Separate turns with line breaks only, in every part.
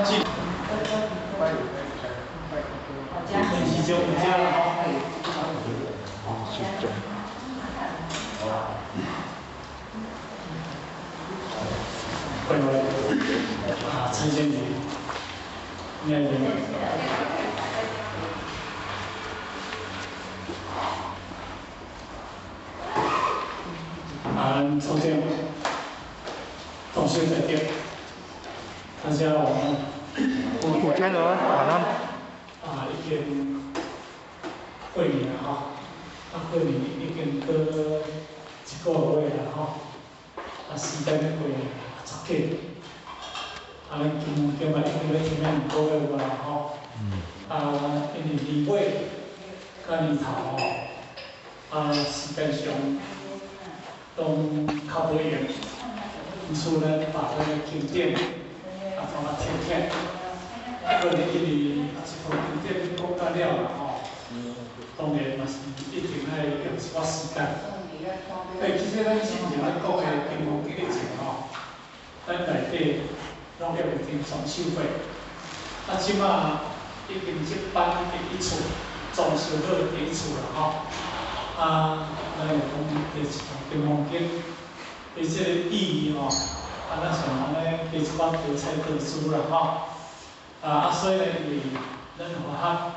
進。陳時中有遮啦吼。
時中。
歡迎啊，陳先生，你好。啊，咱组長，同學在這，大家晚安。
吳天娥，晚安。
啊，已經過年啦吼，啊過年已經過一個月啦吼，啊時間咧過足緊，啊咱金門中嘛已經欲停兩個月啦吼，啊因為年尾佮年頭吼，啊時間上攏較無閒，因此咱把咱的經典啊怎啊提起來。啊，閣咧因為啊這部經典講甲了啦吼，當然嘛是一定愛用一寡時間。欸，其實咱之前咧講的金剛經以前吼，咱內底攏猶未經裝修過，啊，這馬已經這版第一次裝修好第一次啦吼。啊，咱會講第一部金剛經，伊這個意義吼，啊，咱想按呢加一寡多彩多姿啦吼。啊，所以咧，因為咱佛學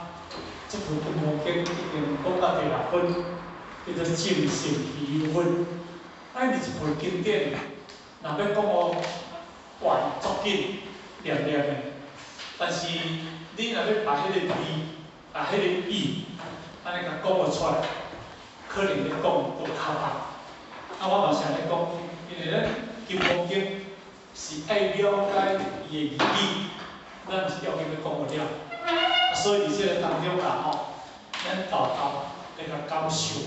這部金剛經已經講到第六分，叫做淨信希有分。啊，因為一部經典，若欲講予懸足緊念念的，但是你若欲把彼個字、把彼個意，按呢共講予出來，可能咧講都較慢。啊，我嘛是按呢講，因為咱金剛經是愛了解伊的義理。咱毋是要緊欲講予了，啊，所以佇這個當中啦吼，咱沓沓來共感受，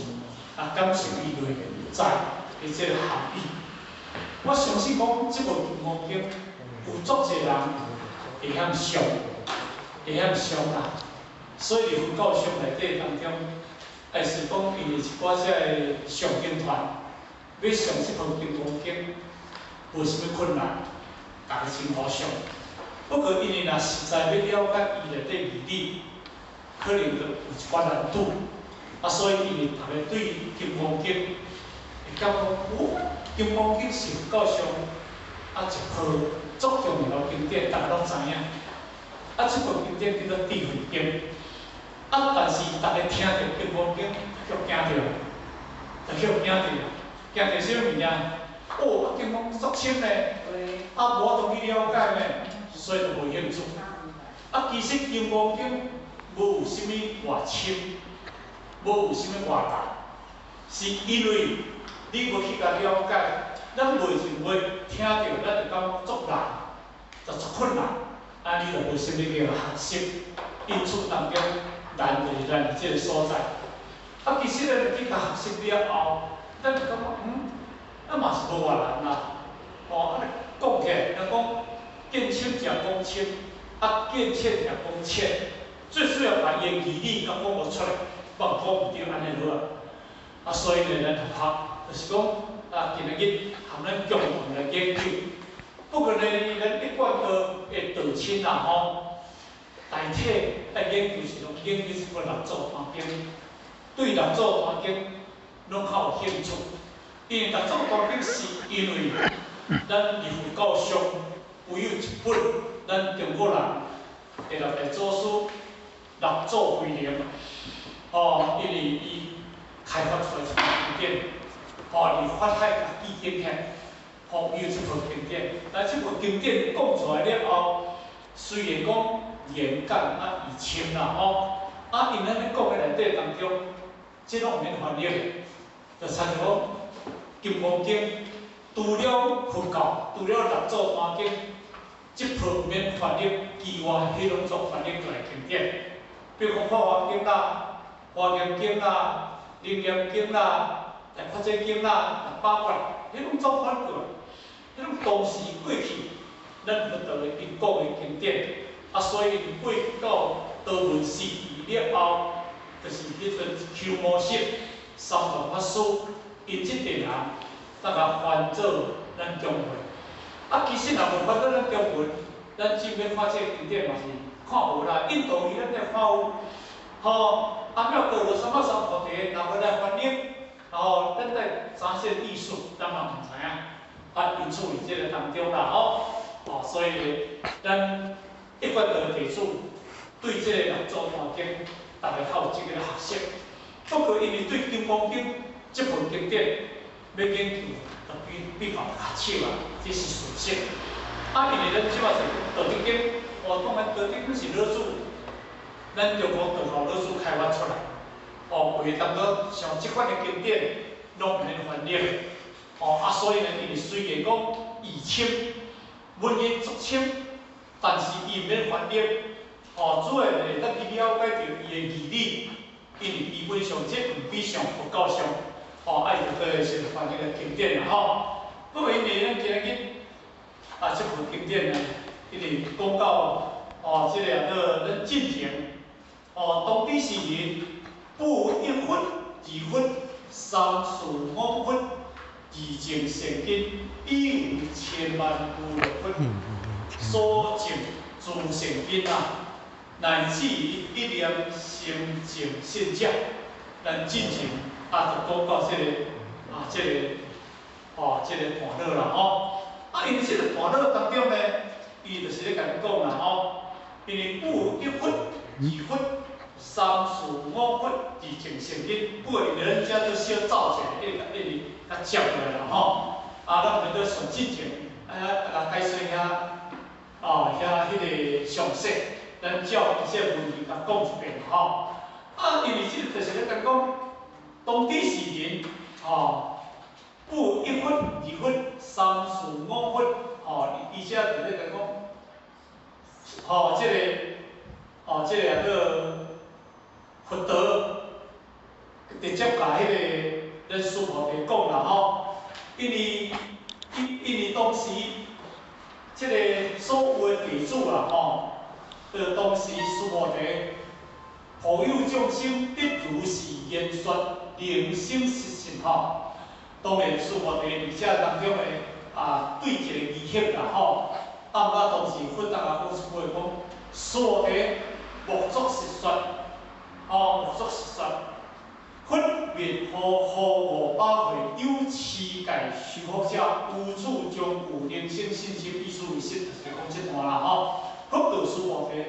啊，感受伊內在的這個含義。我相信講，這部金剛經有足濟人會曉誦，會曉誦啦。所以佇佛教上內底當中，還是講因為一寡這个誦經團欲誦這部金剛經，無啥物困難，逐家真好誦。不過，因為若實在欲了解伊內底義理，可能就有一寡難度。啊，所以因為逐家對金剛經會感覺，哦，金剛經是佛教上啊一部足重要的經典，逐家攏知影。啊，這部經典叫做智慧經。啊，但是逐家聽著金剛經就驚著，就予驚著，驚著啥物件？哦，啊，金剛足深呢，啊，無法度去了解呢。所以就無興趣。啊，其實金剛經無有啥物偌深，無有啥物偌難，是因為你無去共了解，咱袂認為聽著，咱就感覺足難，就足困難，啊，你就無啥物去學習。因此當中難就是難佇這個所在。啊，其實咱去共學習了後，咱就感覺嗯，啊嘛是無偌難啦。哦，啊，講起來，若講。見深就講深，啊見淺就講淺，最主要把伊的義理共講予出來，無講毋對按呢好啊。啊，所以呢，咱學校就是講啊，今仔日含咱共同來研究。不過呢，咱一貫道的道親啦吼，大體愛研究是攏研究這個六祖壇經，對六祖壇經攏較有興趣，因為六祖壇經是因為咱佇佛教上。唯有一本咱中國人的六大祖師六祖慧能，吼，因為伊開發出來一部經典，吼，佇法海共記經起來，吼，有這部經典。但這部經典講出來了後，雖然講言簡啊義深啦吼，啊，𪜶按呢講的內底當中，這攏毋免翻譯，就親像講《金剛經》，除了佛教，除了六祖壇經。這部毋免翻譯之外，彼攏總翻譯出來經典，比如講《法華經》啦、《華嚴經》啦、《楞嚴經》啦、《大法濟經》啦、包括彼攏總翻過來，彼攏當時過去咱佛陀的𪜶講的經典，啊，所以過到多聞時期了後，就是彼陣鳩摩羅什三藏法師，𪜶這塊人，才共翻做咱中文。啊，其實若無翻做咱中文，咱只欲看這个經典嘛是看無啦，印度語咱才看有，吼，阿彌陀佛三藐三菩提，若欲來翻譯，吼，咱在知這個意思，咱嘛毋知影，啊，因此佇這個當中啦，吼，哦，所以咱一貫道的弟子對這個六祖壇經，逐个較有這个學習。不過因為對《金剛經》這部經典欲研究，就比較較少啊，這是事實。啊，因為咱這擺是《道德經》，哦，當然《道德經》是老子，咱中國道教老子開發出來，哦，為當作像這款的經典，攏毋免翻譯，哦，啊，所以呢，因為雖然講義深，文言足深，但是伊毋免翻譯，哦，主要會當去了解著伊的義理，因為基本上這毋比上佛教上，哦，啊，伊就對是翻譯的經典啦，吼。不過因為咱今日啊，這部經典呢，一直講到哦，這個叫咱進前，哦，當彼時陣，不有一佛、二佛、三四五佛，二證善根，以有千萬無漏佛，所證諸善根啊，乃至於一念心淨信者，咱進前啊，就講到這個啊，這個哦，這個段落啦，吼。啊，因為這個段落當中呢，伊就是咧共咱講啦，吼，因為不有一佛、二佛、三四五佛，二證善根，不過因為咱遮都小走者，一直一直較接落來啦，吼。啊，咱毋免說進前，啊，共解說遐，哦，遐彼個詳細，咱照伊這個文字共講一遍吼。啊，因為這個就是咧共講，當彼時陣，吼。不有一佛、二佛、三四五佛，吼，伊遮就咧共講，吼，這個，吼，這個叫佛陀直接共彼個咱須菩提講啦，吼，因為當時這個所有的弟子啦，吼，就當時須菩提普有眾生得如是言說，靈生實信吼。當然，須菩提佇遮當中的啊，對一個疑惑啦吼，啊，毋過當時佛陀啊講一句話講，須菩提莫作是說，哦，莫作是說，佛滅後後500歲，有持戒修福者，於此將有靈生信心，意思為實，就是講這段啦吼。佛告須菩提，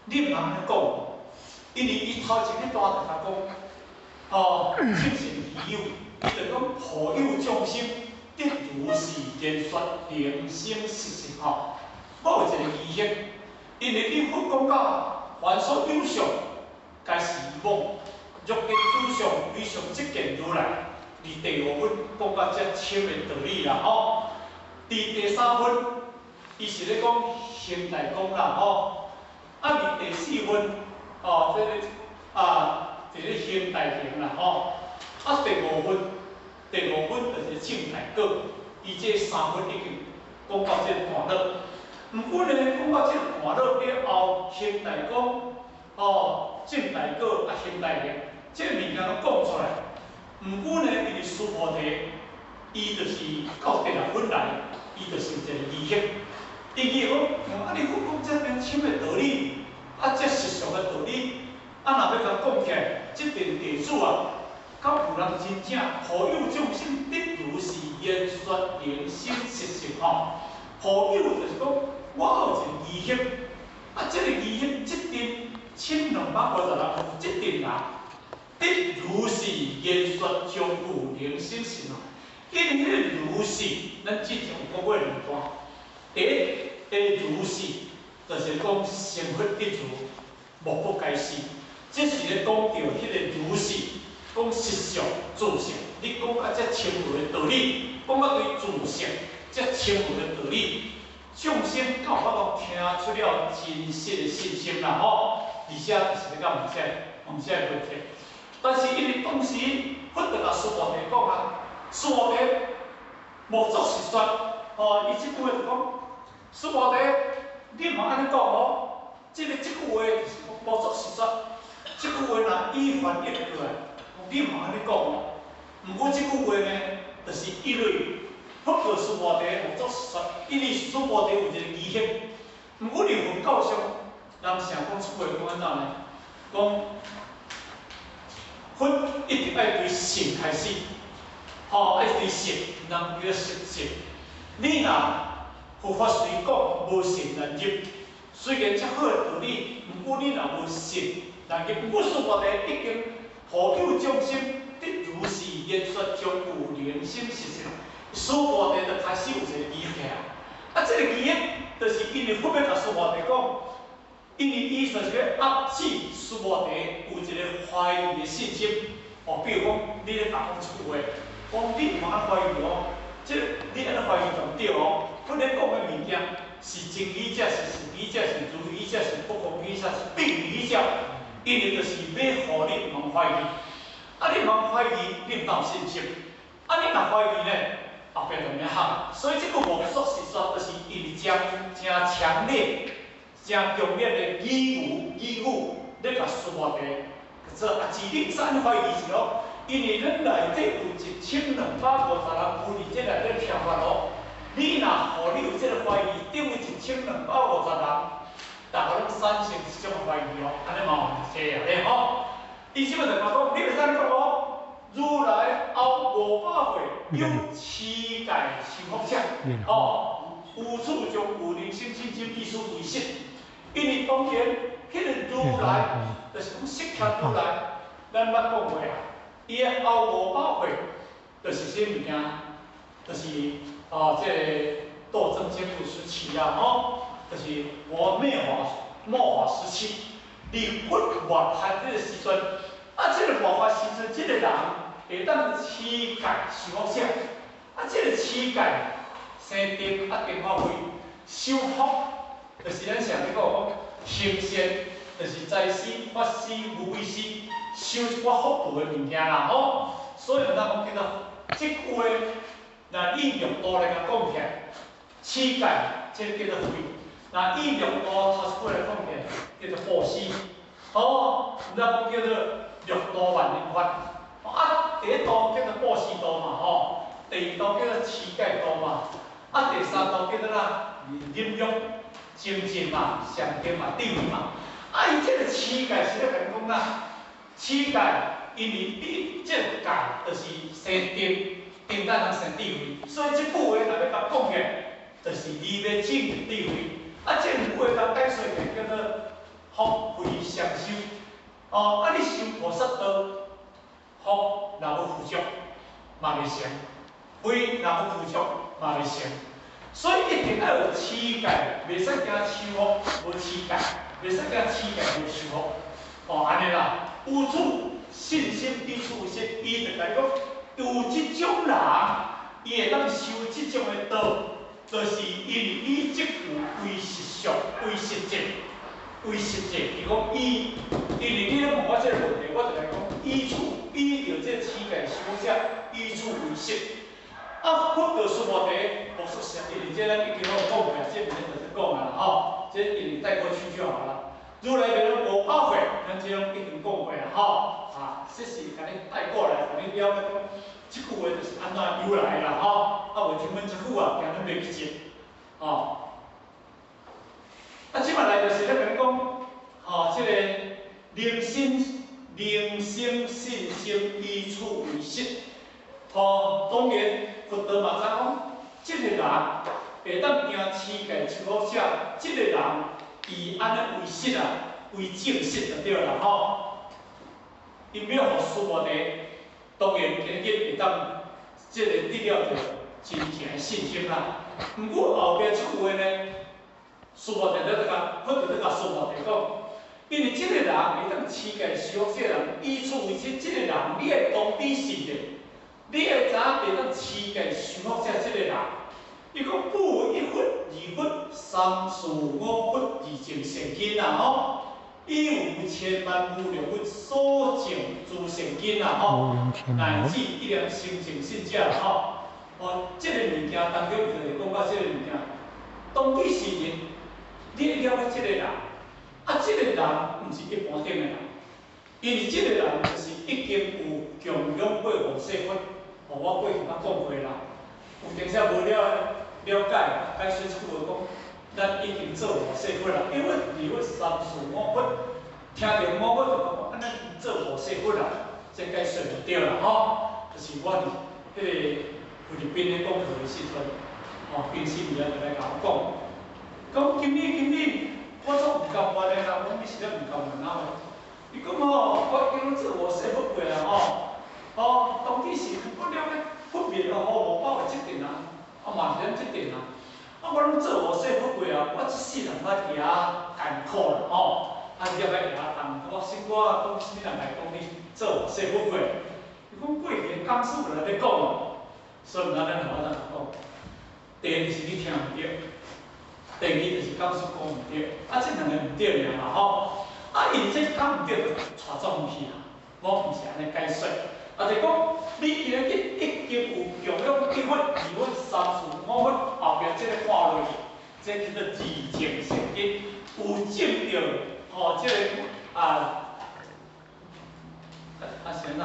你毋通按呢講，因為伊頭前彼段就共講，哦，深信疑有。伊就講普有眾生得如是言說，靈生實信吼。我有一個疑惑，因為你佛講到凡所有相，皆是虛妄。若見諸相非相，即見如來。佇第五分講到遮深的道理啦吼。佇第三分，伊是咧講行大講啦吼。啊，佇第四分，吼，這個啊，佇咧行大行啦吼。啊，第五分，第五分就是證大果，伊這三分已經講到這個段落。毋過呢，講到這個段落了後，行大講，吼，證大果啊，行大行，這個物件攏講出來。毋過呢，因為須菩提，伊就是到第六分來，伊就是有一個疑惑。伊疑惑講，啊，你佛講這麼深的道理，啊，這實相的道理，啊，若欲共講起來，這陣弟子啊，敢有人真正普有眾生得如是言說靈生實信吼？普有就是講，我有一個疑惑，啊，這個疑惑，這陣1250人，這陣人得如是言說將有靈生信吼。因為彼個如是，咱之前有講過兩段。第一個如是，就是講成佛得如，莫不該是。這是咧講著彼個如是，講實相自性。你講甲遮深奧的道理，講甲對自性遮深奧的道理，眾生敢有法度聽出了真實的信心啦吼？而且就是咧共問這問這個問題。但是因為當時佛就共須菩提講啊，須菩提莫作是說，哦，伊這句話就講，須菩提，你毋通按呢講哦，這句話就是講莫作是說，這句話若依翻譯過來，你毋通按呢講哦。毋過這句話呢，就是因為佛告須菩提莫作是說，因為須菩提有一個疑惑，毋過佇佛教上，人想講出話講按怎呢？講佛一定愛對信開始，吼，愛對信，毋通叫做實信。你若佛法雖講無信難入，雖然遮好的道理，毋過你若無信難入。毋過須菩提已經普救眾生，得如是言說，將有靈心實信。須菩提就開始有一個疑惑啊！啊，這個疑惑就是因為佛欲共須菩提講，因為伊就是欲壓制須菩提有一個懷疑的信心。哦，比如講，你咧共講一句話，講你毋通懷疑哦，這你按呢懷疑就毋對哦。佛咧講的物件是真語者，是實語者，是如語者，是不空語者，是彼語者，因為就是欲予你毋通懷疑。啊，你毋通懷疑，你毋通有信心。啊，你若懷疑呢，後壁就免喊。所以這個無說實說，就是因為誠誠強烈、誠強烈的語語語語，咧共須菩提做啊，自頂山懷疑是咯，因為咱內底有1250人有佇這內底聽法哦。你若予你有這個懷疑，等於1250人，逐個攏產生這種懷疑哦，按呢嘛有濟啊咧吼。伊這擺就共講，你袂使講哦。如來後500歲，有持戒修福者，哦，有此將有靈心信心以此為實。因為當然，彼個如來就是講釋迦如來，咱捌講過啊。伊的後500歲，就是啥物件？就是哦，這個鬥爭堅固時期啊，吼，就是佛滅法末法時期，佇佛末法這個時陣，啊，這個末法時陣，這個人會當持戒修福者，啊，這個持戒生定啊定發慧修福，就是咱常咧講講行善，就是財施、法施、無畏施，修一寡福報的物件啦吼。所以咱講叫做這句話，若以六度來共講起來，持戒這個叫做慧；若以六度頭一句來講起來，叫做布施。吼，咱講叫做六度萬行法。啊，第一度叫做布施度嘛吼，第二度叫做持戒度嘛，啊，第三度叫做啥？忍辱、精進嘛、禪定嘛、智慧嘛。啊，伊這個持戒是咧共你講啦，持戒，因為你這個戒就是生定，定才能生智慧，所以這句話若欲共講起來，就是你欲證入智慧。啊，這兩句話共解說起來叫做福慧雙修。哦，啊，你修菩薩道，福若無具足，嘛袂成；慧若無具足，嘛袂成。所以一定愛有持戒，袂使驚修福無持戒，袂使驚持戒無修福。哦，按呢啦，有此信心以此為實，伊就共你講，有這種人，伊會當修這種的道，就是因為伊這句為實相、為實證、為實證。伊講伊，因為你咧問我這個問題，我就來講，以此以著這持戒修者，以此為實。啊，佛告須菩提，無說實，因為這咱已經攏講過啊，這毋免特別講啊啦吼，這因為帶過去就好了。如來滅了500歲，咱這攏已經講過啊吼，啊，這是共你帶過來，共你了解講，這句話就是按怎由來啦吼，啊，無聽阮這久啊，驚恁袂記得，吼。啊，這擺來就是咧共你講，吼，這個靈心、靈心、信心以此為實，吼，當然佛陀嘛知講，這個人會當行持戒修福者，這個人伊按呢為實啊，為證實就對啦吼。伊欲予須菩提，當然今日會當這個得了著真正的信心啦。毋過後壁這句話呢，須菩提咧共佛就咧共須菩提講，因為這個人會當持戒修福，這個人以此為實，這個人你愛當彼信的，你愛知影會當持戒修福者這個人，伊講不一佛、二佛、三四五佛而證善根啦吼，以有千萬無量佛所證諸善根啦吼，乃至一念生淨信者吼，哦，這個物件當中就是講到這個物件，當彼時陣，你會了解這個人，啊，這個人毋是一般頂的人，因為這個人就是已經有供養過五世佛，哦，我過去捌講過啦，有當時無了了解，解說這句話講，咱已經做無說佛啦，一佛、二佛、三四五佛，聽著五佛就感覺按呢做無說佛啦，這解說毋對啦吼。就是我佇彼個菲律賓咧講課的時陣，吼，平時伊也就來共我講，講今年今年，我總毋甘願的啦，我你是咧毋甘願啊？伊講吼，我已經做無說佛過啦吼，哦，當彼時我了咧佛滅哦，無包會這陣啊，啊嘛是咱這陣啊。啊！我攏做無說佛過啊！我這世人我伫遐艱苦啦吼，啊業仔會曉重，我小可講啥物人來講你做無說佛過？伊講過去的講師有來咧講哦，所以毋知咱頭仔怎講。第一就是你聽毋著，第二就是講師講毋對，啊，這兩個毋對爾嘛吼。啊，因這講毋對就帶總去啊，我毋是按呢解說。啊，就講你今日已經有供養一佛、二佛、三四五佛，後壁這個看落去，這叫做自證善根，有證著吼，這個啊，啊是按怎？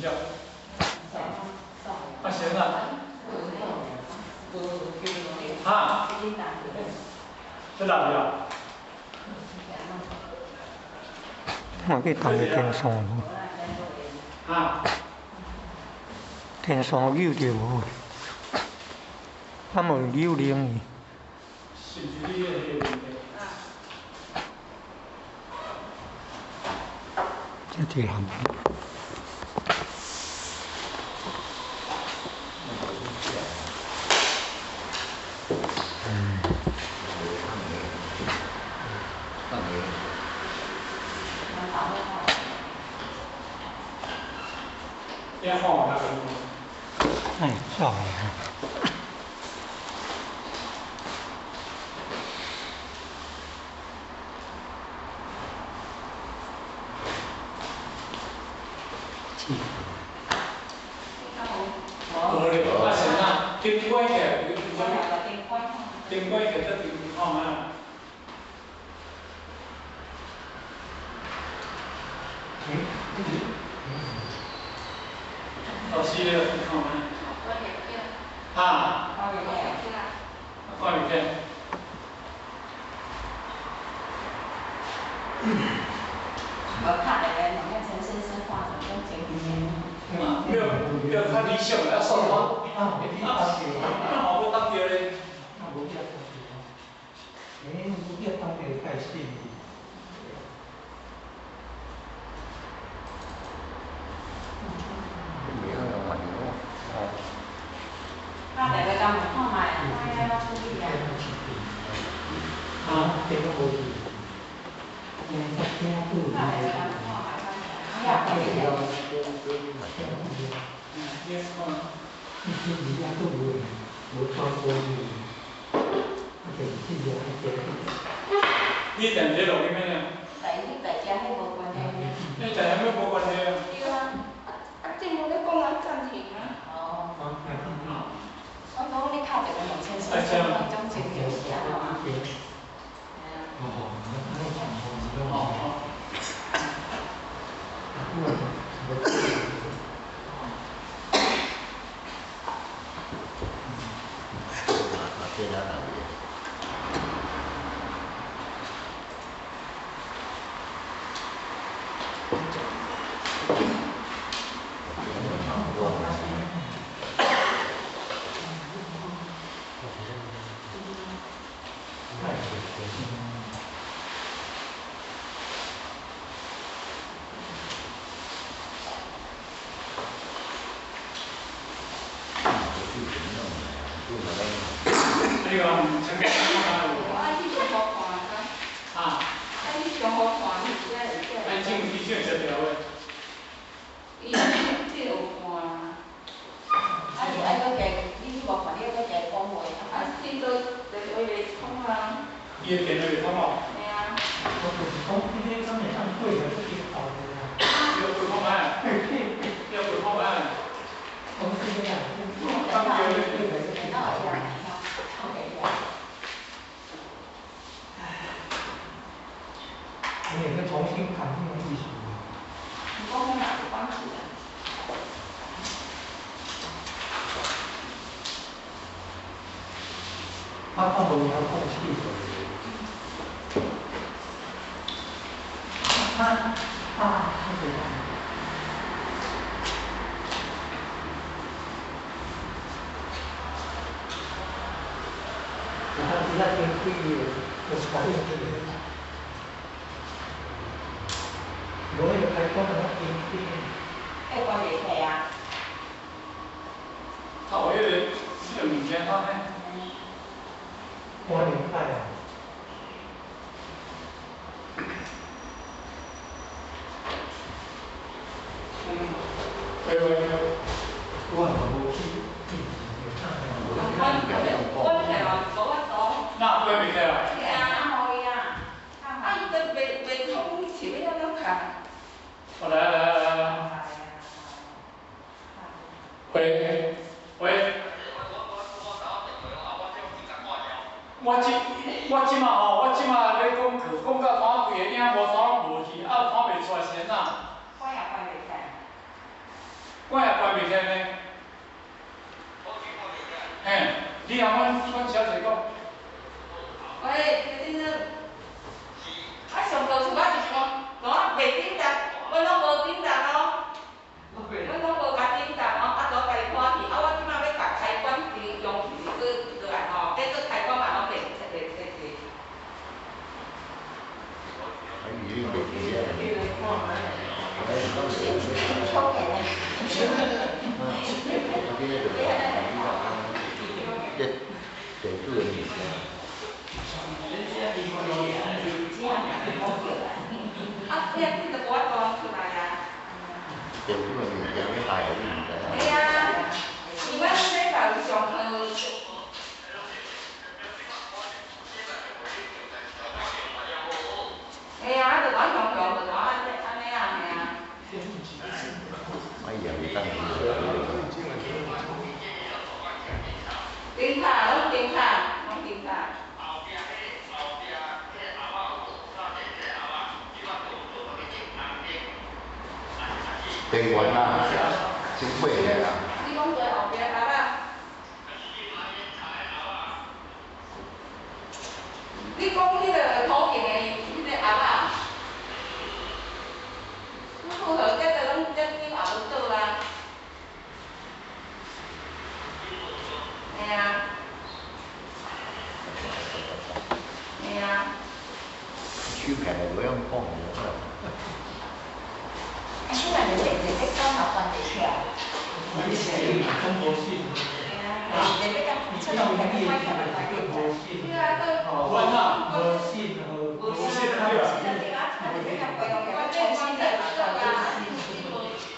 對，啊是按怎？哈？這哪裡啊？
我去當個電線無？
啊？
電線扭著無？啊無扭零去。
是毋是你的彼個問題？
這一項。嗯。哎，走啊！
無咧，啊是哪？燈關起來，燈關起來，才燈看覓。老師咧，看覓。哈？看袂見。
我看的咧，你看陳先生畫的都真
啊，沒有沒有較理想的，啊，算了。啊，那嘛無當著咧。
啊，無叫當著。欸，無叫當著開始。
他兩個剛看賣，看要注意啊。
啊，
電腦無去。嗯，聽不。
他兩個剛看賣，
你看。
你這而家都無無傳播去，啊，就是這樣個。
你踮咧錄音咩？
第你大家彼無關係。
你大家咩無關係啊？
對啊，啊政府咧講啊暫停啊。
哦。我講你敲一個兩千四，迄種情形是按怎啊？
哦，
哦哦。你講陳先生
我愛去中國看啊。
啊。
愛去中國看，是這這。
愛進去選這條的。
伊這有看啊。
啊，你愛閣加，你去無看，你愛閣加講話。
啊，這都電話袂通啊。
伊的電話袂通哦。
嘿啊。
我就是講，彼個敢會當過來這邊頭的啦。
要過看覓？要過看覓？
講這個啦。
當叫咧。
你也是重新看那個藝術。
你講我哪有關係啊？
啊，看無影講死。啊啊！那個。啊，伊遐真贵的，有开的。无迄个开关啊，真贵。
会关袂起啊？
他有迄个物件通呢？
关袂开啊。
喂喂喂。
我嘛无去。
我听无法度。
那关袂起啊？
对啊，啊，啊，伊都袂袂通，是欲按怎卡？
我来来来来。喂喂。我这马吼，我这马咧讲课，讲到摊规个影无摊拢无去，啊摊袂出来是按怎？
关也关袂起来。
关也关袂起来呢。嘿，你通阮小姐讲。
喂，陈先生。啊，上昼是我是讲，我袂振动，我拢无振动哦。我拢无共振动哦，啊，都家己看去，啊，我这马欲共开关用用是阁落来吼，结果开关嘛拢袂袂袂袂。啊，你啊，你就无法度出来啊。系啊，因为阮礼拜有上课。系啊，就讲上课就讲按呢按呢啊，嘿啊。顶卡拢顶卡，拢顶卡。
电源啊，真贵的啦。
你讲在后壁头啊？你讲彼个土建的彼个鸭仔，拄好这个拢这顶也无倒啊。嘿啊。嘿啊。
手起来无用讲的。
啊，手内面热热讲嘛关袂起来。
中国信。
嘿啊，热热讲出动起来，关起来关袂起来。
对啊，都。
关啊。
无信号。
无信号。
对啊，啊，就欲共关用起来，重新再做啊。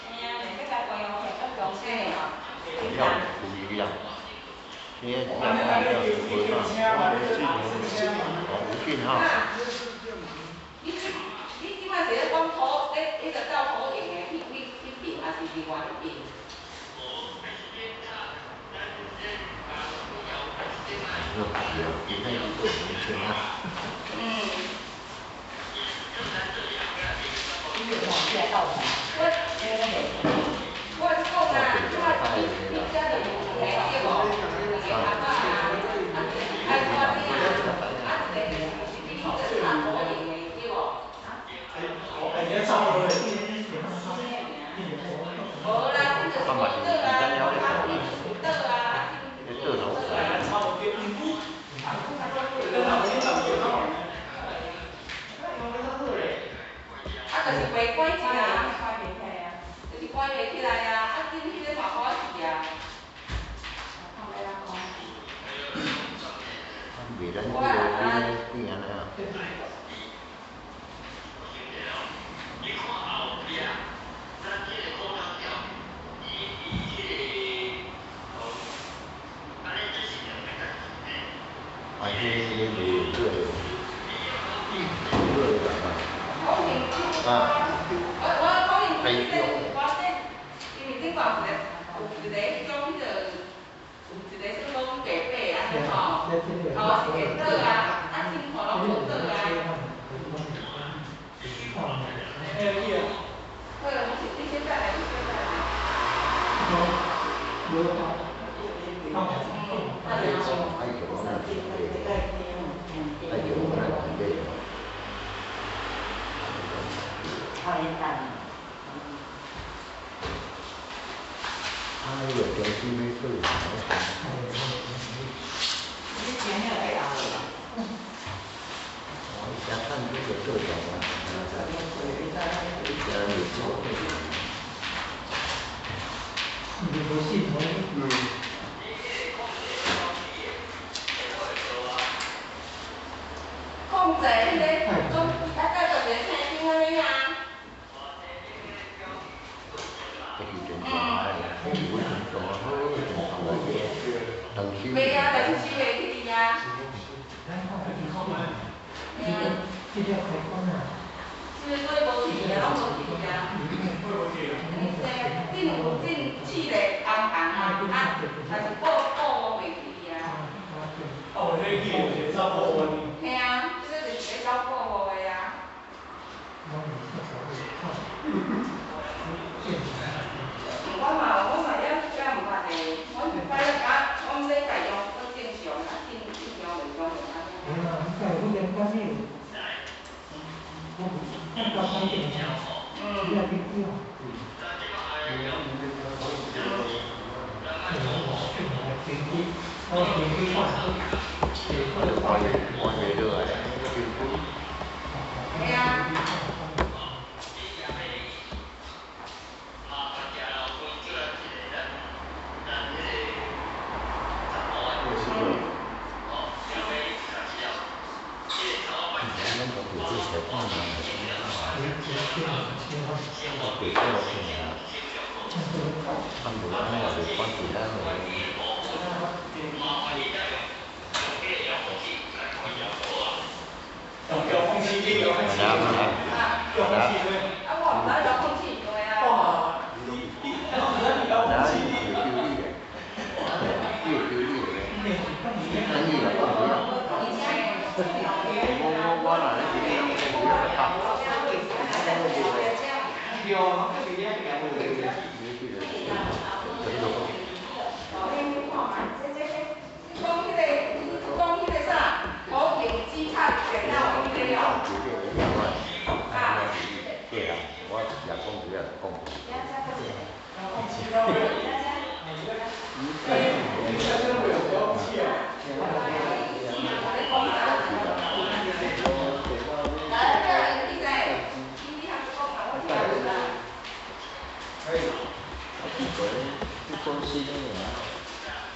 嘿啊，欲共关用起来，阁重新吼。
一样，不一样。现在无信号。
你你这摆是咧讲土，咧彼个灶土用的彼彼彼边，抑是另外彼边？嗯。我我讲啊，这摆你你遮就有两个对无？两个阿爸啊，啊一个开关的啊，啊一个是你彼个插土用的对无？无啦，你就是无倒啊，啊你就是倒啊，啊你就是倒啊。啊，就是袂关起来，就是关袂起来啊！啊，恁彼个嘛好势啊。
袂咱这个变安尼啊。啊，迄个袂这个，这个啊。
我讲因彼个我这，因为顶悬有一个迄种彼个，有一个算讲白白按呢吼，哦是会倒啊，啊真看拢无倒啊。
哎，你啊。
好，你先等下，你先等下。
无，无。
嗯，
咧等。
啊，伊个中心要做啥？
你前了去后啦。
我以前看这个做啥啊？以前有做。
无系统。
嗯。
控制迄个总，啊，甲特别听听安尼啊。
这是正常的，有正常好，正常的。
袂啊，就是收袂去啊。
这条开关啊。
收袂过无去啊，拢无去啊。顶有顶试咧红红啊，啊，但是报报袂去啊。
哦，迄去就是走报的。
嘿啊，这个就是咧走报的啊。我嘛，我嘛也也毋捌的，我是摆了甲，我毋咧家用阁正常啦，正正常就用就安尼。
嘿啊，你家有连关的，我我较方便，你也去叫。
换换落来，
嘿啊。
遥控器，遥控器，遥控器对。
啊，我毋知遥控器对啊。
哇，你遥控器。
讲彼个，讲彼个啥？无用纸插电脑彼个哦。
对啊，我也讲主要讲。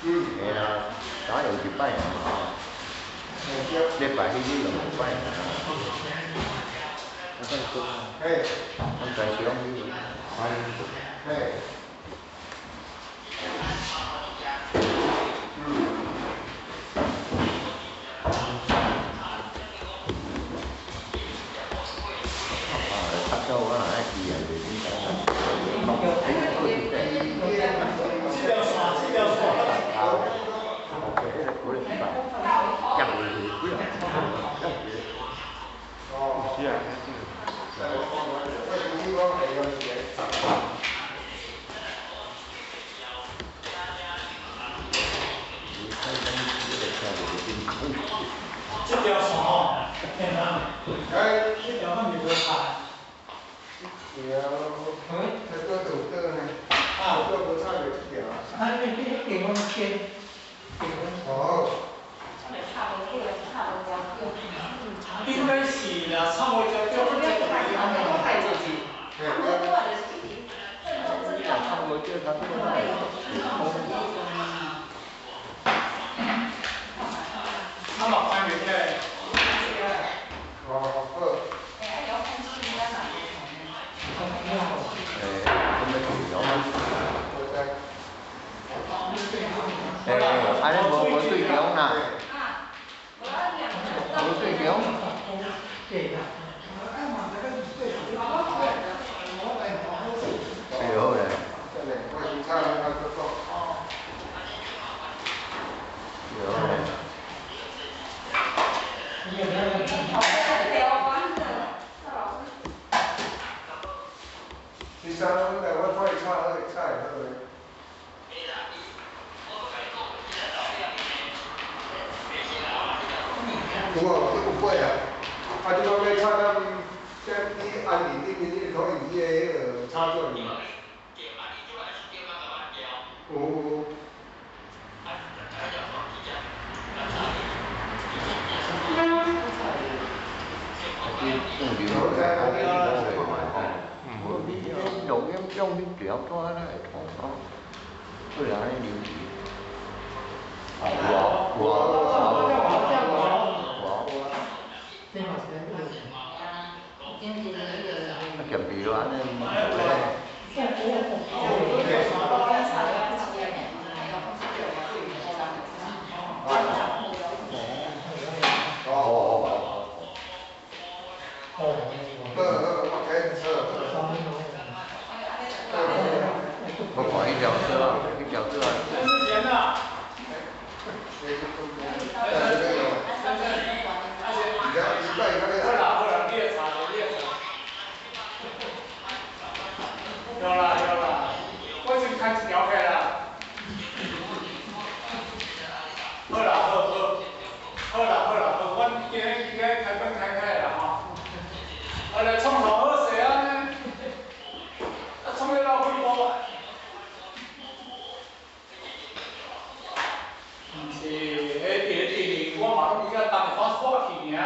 嗯，嘿啦，打用一摆啊，礼拜彼去用一摆啊。我再讲，嘿，我在想嘿。啊，较早我若爱去啊，就应该。
这条线，这条线。这条线吼，听人，这条敢是无插？
这条，这个有倒呢？啊，这无插着这条。
啊，你你电话线，电话。
哦。
应该是啦，插无条叫这个。啊嘛关袂起来。
哦，好。
欸，安尼无无对中啦，无对中。
对啦。
对好咧。对好咧。
第三，我看伊插好，插会好咧。有无？你有买啊？啊，你讲要插到这你按按伫顶面迄个投影机的彼个插座里。有有。
录音用你条带哪会通啊？对啊，尼流去。啊，有啊，有啊，有啊，有啊。啊，咸皮咯，按呢嘛。哦哦哦。我看彼条线啊，彼条线啊。
有啦有啦，我先开一条起啦。好啦好好，好啦好啦好，阮今日今日开班开开啦吼。啊来创啥好势啊呢？啊创咧老几步？毋是，彼伫咧地里，我嘛拢比较重，会当煞去尔。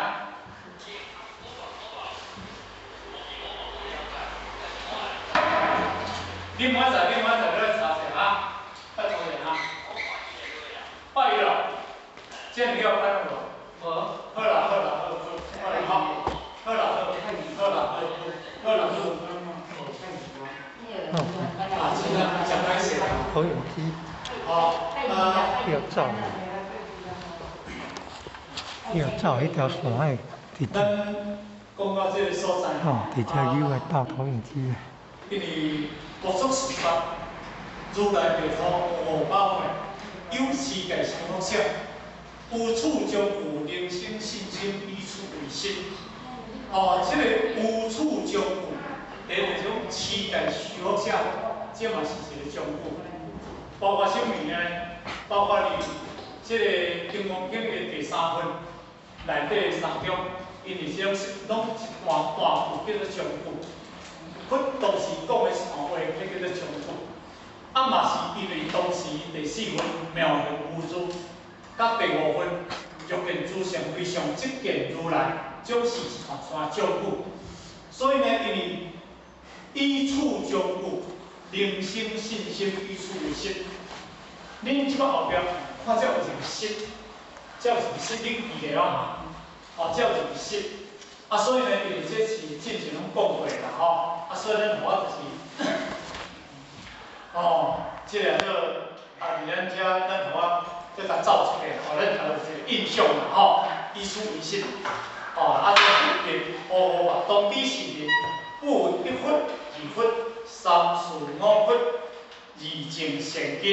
你明仔载，你明仔载你来查者哈，拜托者哈。拜伊咯，这你要开无？无。好啦好啦好好，好啦好，好啦好，好啦好，好啦好。啊，真啊，真歹势啦。
投影机。
好，
要走，要走彼条线的，伫
咱讲到这个所在。
哦，伫遮有来斗投影机。
因为国祖事法，如来别土500岁，有世界修福者，无处将有灵性信心，以处为实。哦，这个无处将有，第一种世界修福者，这嘛是一个将有。包括啥物呢？包括伫这个《金刚经》的第三分内底三中，因为这种拢一段大句叫做将句。佛当时讲的一段话，彼叫做将句。啊嘛是因为当时第四分妙行无住，佮第五分欲见诸相非相，即见如来，总是一段线将句。所以呢，因为以处将句，灵性信心以处为实。恁这摆后壁看这有一个实，这有一个实，恁记得啊？哦，这有一个实。啊，所以呢，因为这是之前拢讲过啦，吼。啊，所以咱我就是，哦，这个做啊，伫咱遮，咱予我这甲走出来，予咱有一个印象啦，吼。以此为实，哦，啊，这特别好好啊，当彼时阵，有一佛、二佛、三四五佛，二证善根，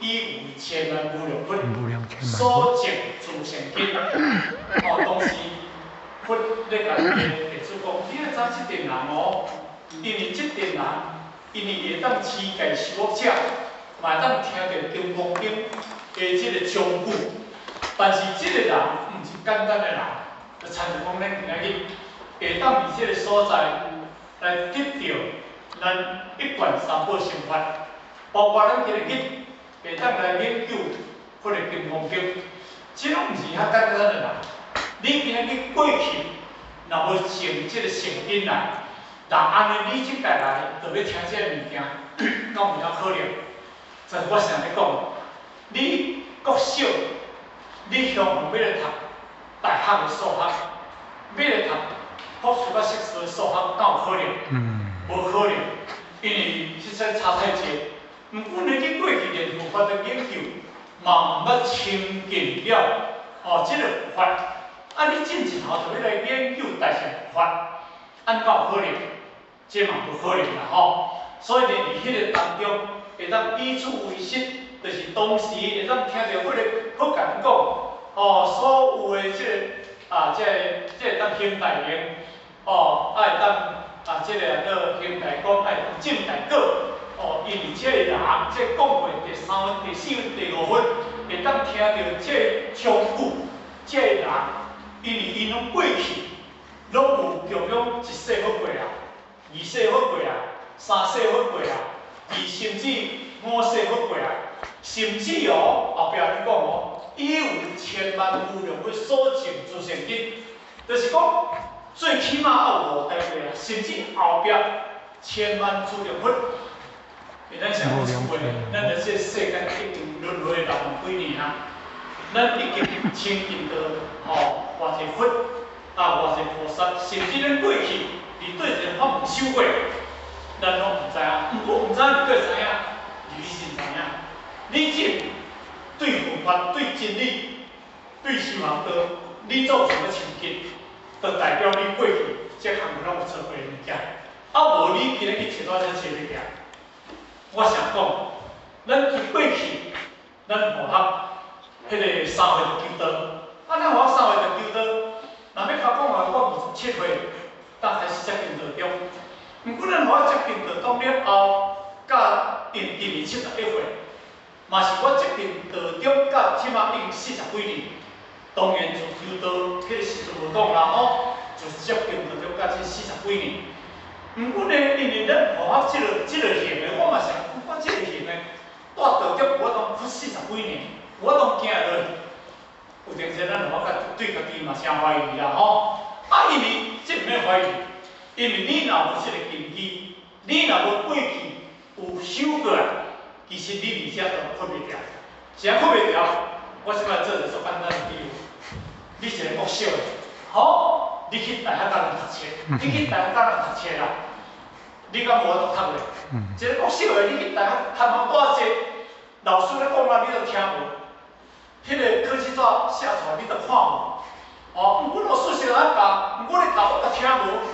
以为千万无量佛，所证诸善根。哦，当时佛咧共伊的弟子讲，你爱知这阵人哦，因为这阵人，因为会当持戒修福者，嘛会当听著金刚经的这个章句，但是这个人毋是简单的人，就亲像讲咱今仔日会当伫这个所在来得到咱一贯三宝心法，包括咱今日会当来研究佛的金刚经，这拢毋是遐简单的人。你今仔日过去，若无种这个善根来，若按呢你这届来，就欲听这个物件，敢有影可能？就我常咧讲，你国小，你向往欲来读大学的数学，欲来读博士佮硕士的数学，敢有可能？无可能，因为实在差太济。毋过呢，你过去连佛法的研究，嘛毋捌亲近了哦，这个佛法。啊！你进一头就欲来研究大乘佛法，按敢有可能？这嘛无可能啦吼。所以呢，伫彼个当中，会当以此为实，就是当时会当听著彼个佛共咱讲，哦，所有的这个啊，这个当行大行，哦，啊会当啊，这个叫行大光，爱证大果，哦，因为这个人，这讲过第三分、第四分、第五分，会当听著这个章句，这个人。因为𪜶拢过去，拢有供养一世佛过啊，二世佛過啊，三世佛過啊，而甚至五世佛過啊，甚至哦，後壁咧講哦，已有千萬無量佛所證諸聖根，就是講最起碼愛有五代過啊，甚至後壁千萬諸量佛。咱想講一句，咱佇這世間已經輪迴六萬幾年啊，咱已經親近到吼偌濟佛啊，偌濟菩薩，甚至咱過去佇佗一个法門修過，咱攏毋知影。毋過毋知影你佫會知影，你先知影。你這對佛法、對真理、對修行道，你做啥物親近，就代表你過去這項攏有做過的物件。啊，無你今日去揣怎揣袂著。我想講，咱去過去，咱符合彼个三歲就求道，啊，咱符合三歲就求道，若欲較講話，我27歲，才開始接近道中。毋過咱符合接近道中了後，甲因今年71歲，嘛是我接近道中到這馬已經四十幾年。當然自求道彼個時陣無講啦吼，就接近道中到這四十幾年。毋過呢，因為咱符合這個型的，我嘛想，我這個型的，蹛道中我當去四十幾年，我當行落，有陣時咱我甲對家己嘛誠懷疑啦吼。啊，因為這毋免懷疑，因為你若無這個根基，你若無過去有修過來，其實你佇遮都困袂牢。啥困袂牢？我先來做一個足簡單的比喻，你一個國小的，吼，你去大學佮人讀冊，你去大學佮人讀冊啦，你敢無法度讀咧？一個國小的，你去大學頭毛帶濟，老師咧講啦，你都聽無。彼個考試紙寫出來，你都看無。哦，毋過老師是按教，毋過你教我都聽無，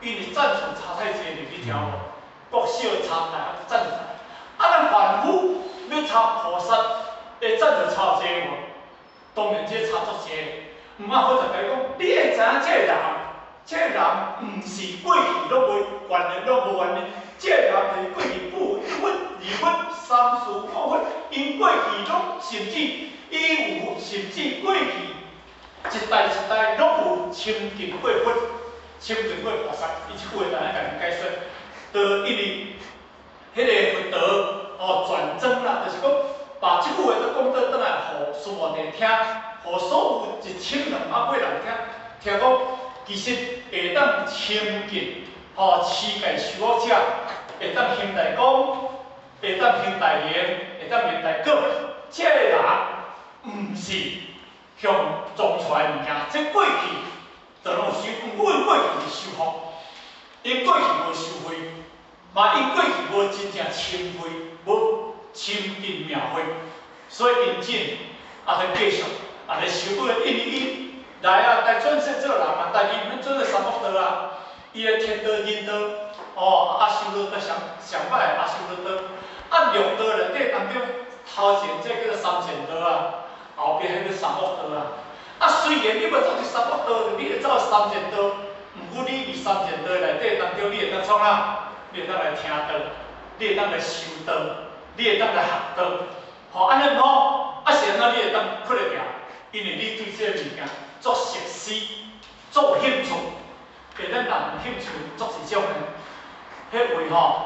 因為讚數差太濟哩，你聽無？國小差大學讚數，啊，咱凡夫欲參菩薩，會讚數差濟無？當然這差足濟。毋過佛就共伊講，你會知影這個人，這個人毋是過去攏無原因，攏無原因。這個人就是過去不一佛、二佛、三四五佛，𪜶過去攏甚至已有，甚至過去一代一代攏有親近過佛、親近過菩薩。伊這句話就按呢共𪜶解說，就因為彼個佛陀哦轉轉啦，就是講把這句話都講倒轉來，予須菩提聽，予所有1200幾人聽，聽講其實會當親近吼持戒修惡者，會當行大光，會當行大行，會當明大果。這個人毋是向撞出來的物件，這過去就攏有修，毋過過去是修福，𪜶過去無修慧，嘛𪜶過去無真正親慧，無親近妙慧，所以𪜶這也咧繼續，也咧修。因為伊來啊，來轉世做人啊，但伊毋免轉做三惡道啊，伊的天道、人道，哦，阿修羅道上上歹的阿修羅道，啊六道內底當中，頭前這叫做三善道啊，後壁彼個三惡道啊。啊，雖然你無走佇三惡道，你會走三善道，毋過你佇三善道內底當中，你會當創啥？你會當來聽道，你會當來修道，你會當來學道。吼，按呢吼，啊是按怎你會當囥會牢？因為你對這個物件足熟悉，足有興趣。會咱人興趣足濟種的，彼位吼，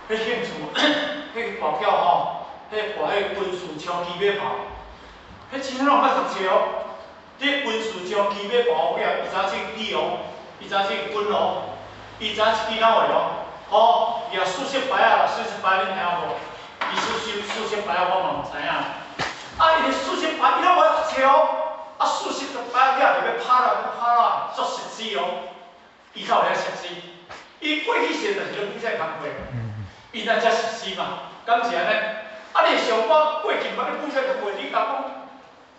彼興趣，彼跋筊吼，彼跋彼軍事槍支馬炮，彼真正攏毋捌讀冊哦。這軍事槍支馬炮，伊知影這支哦，伊知影這軍哦，伊知影這支哪會哦，吼，伊也四色牌仔啦，四色牌恁聽無？伊四色四色牌仔我嘛毋知影。啊，伊四色牌伊攏無愛讀冊哦，啊，四色的牌仔掠入欲拍啦，欲拍啦，足熟悉哦。伊較有遐熟悉，伊過去世就是咧做這個工課，伊才遮熟悉嘛，敢是按呢？啊，你想我過去毋捌咧做這個工課，你敢講？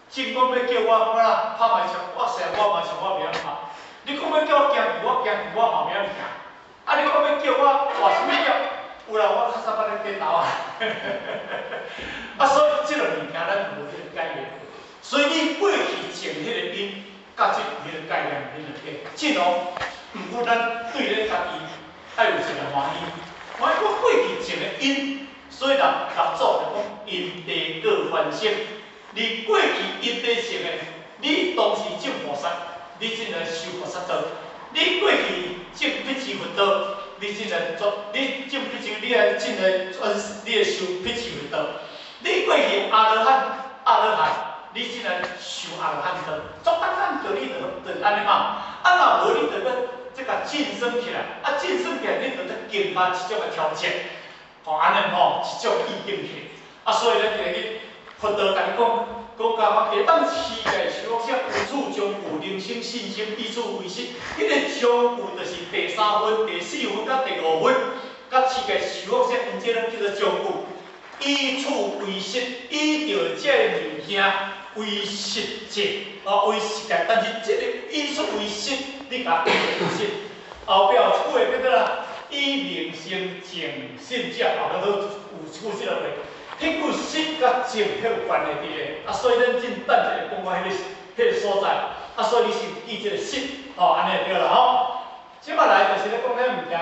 真講欲叫我我啦拍麻將，我細漢我麻將我袂曉拍。你講欲叫我行棋，我行棋我嘛袂曉行。啊，你講欲叫我活啥物業，有啦，我較早捌咧顛倒啊。啊，所以這個物件咱無彼個概念。所以你過去種彼個因，佮這有彼個概念，彼個變。這哦，毋過咱對咱家己愛有一個歡喜，歡喜我過去種的因，所以六祖就講因地果還生。你過去因地種的，你當時種菩薩，你正來修菩薩道；你過去種辟支佛道，你进来做，你证比丘，你爱进来转，你会修比丘的道。你过去阿罗汉，阿罗汉，你进来修阿罗汉道，足简单道理就按呢嘛。啊，若无你就欲这共晋升起来，啊，晋升起来，你就得更加一种的挑战，吼，按呢吼，一种意境去。啊，所以咱今日佛陀共你讲，讲到我会当持戒修者，有此将有人生信心，以此为实。彼个将有就是第三分、第四分、佮第五分，佮持戒修者，𪜶这拢叫做将有。以此为实，以著这个物件为实际，哦，为实在。但是这个以此为实，你共为实。后壁有一句话叫做啦，以明生净信者，后壁都有句这个话。彼句实佮净彼有关系伫咧，啊，所以咱真等一下讲到彼个所在，啊，所以你先记这个实，吼，按呢就对啦吼。这摆来就是咧讲这物件，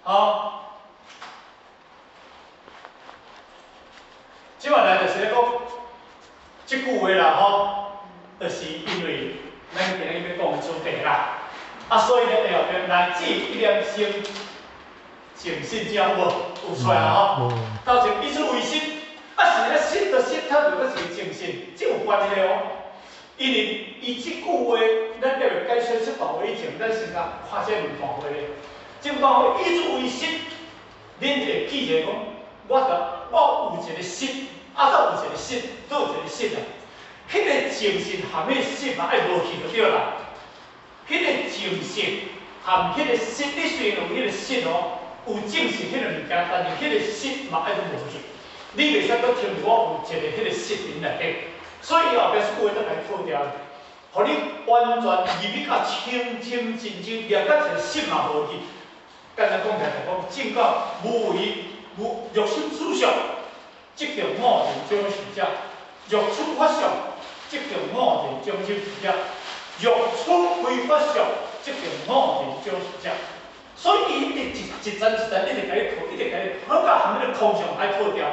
吼。这摆来就是咧讲这句话啦吼，就是因为咱今日欲讲的主题啦，啊，所以咧后壁乃至一念生净信者有无？有出来啊吼。头前以此为实，啊是咧实就实，它就阁是净信，这有关系哦。因为伊这句话，咱咧解说这段话以前，咱先共看这两段话咧。这两段话以此为实，恁会记者讲，我有一个实，啊，阁有一个实，阁有一个实啊。彼个净信含彼个实嘛爱无去就对啦。彼个净信含彼个实，你虽然有彼个实哦，有净信彼个物件，但是彼个实嘛爱阁无去。你袂使阁听我有一个彼个实伫内底，所以后壁这句话都共伊破掉，予你完全入去甲清清净净，连甲一个实嘛无去。简单讲起来就讲，证到无为无若心处相，即叫五蕴总是者；若处法相，即叫五蕴总是者；若处非法相，即叫五蕴总是者。所以伊一直一层一层一直共你破，一直共你破，到含彼个空相爱破掉。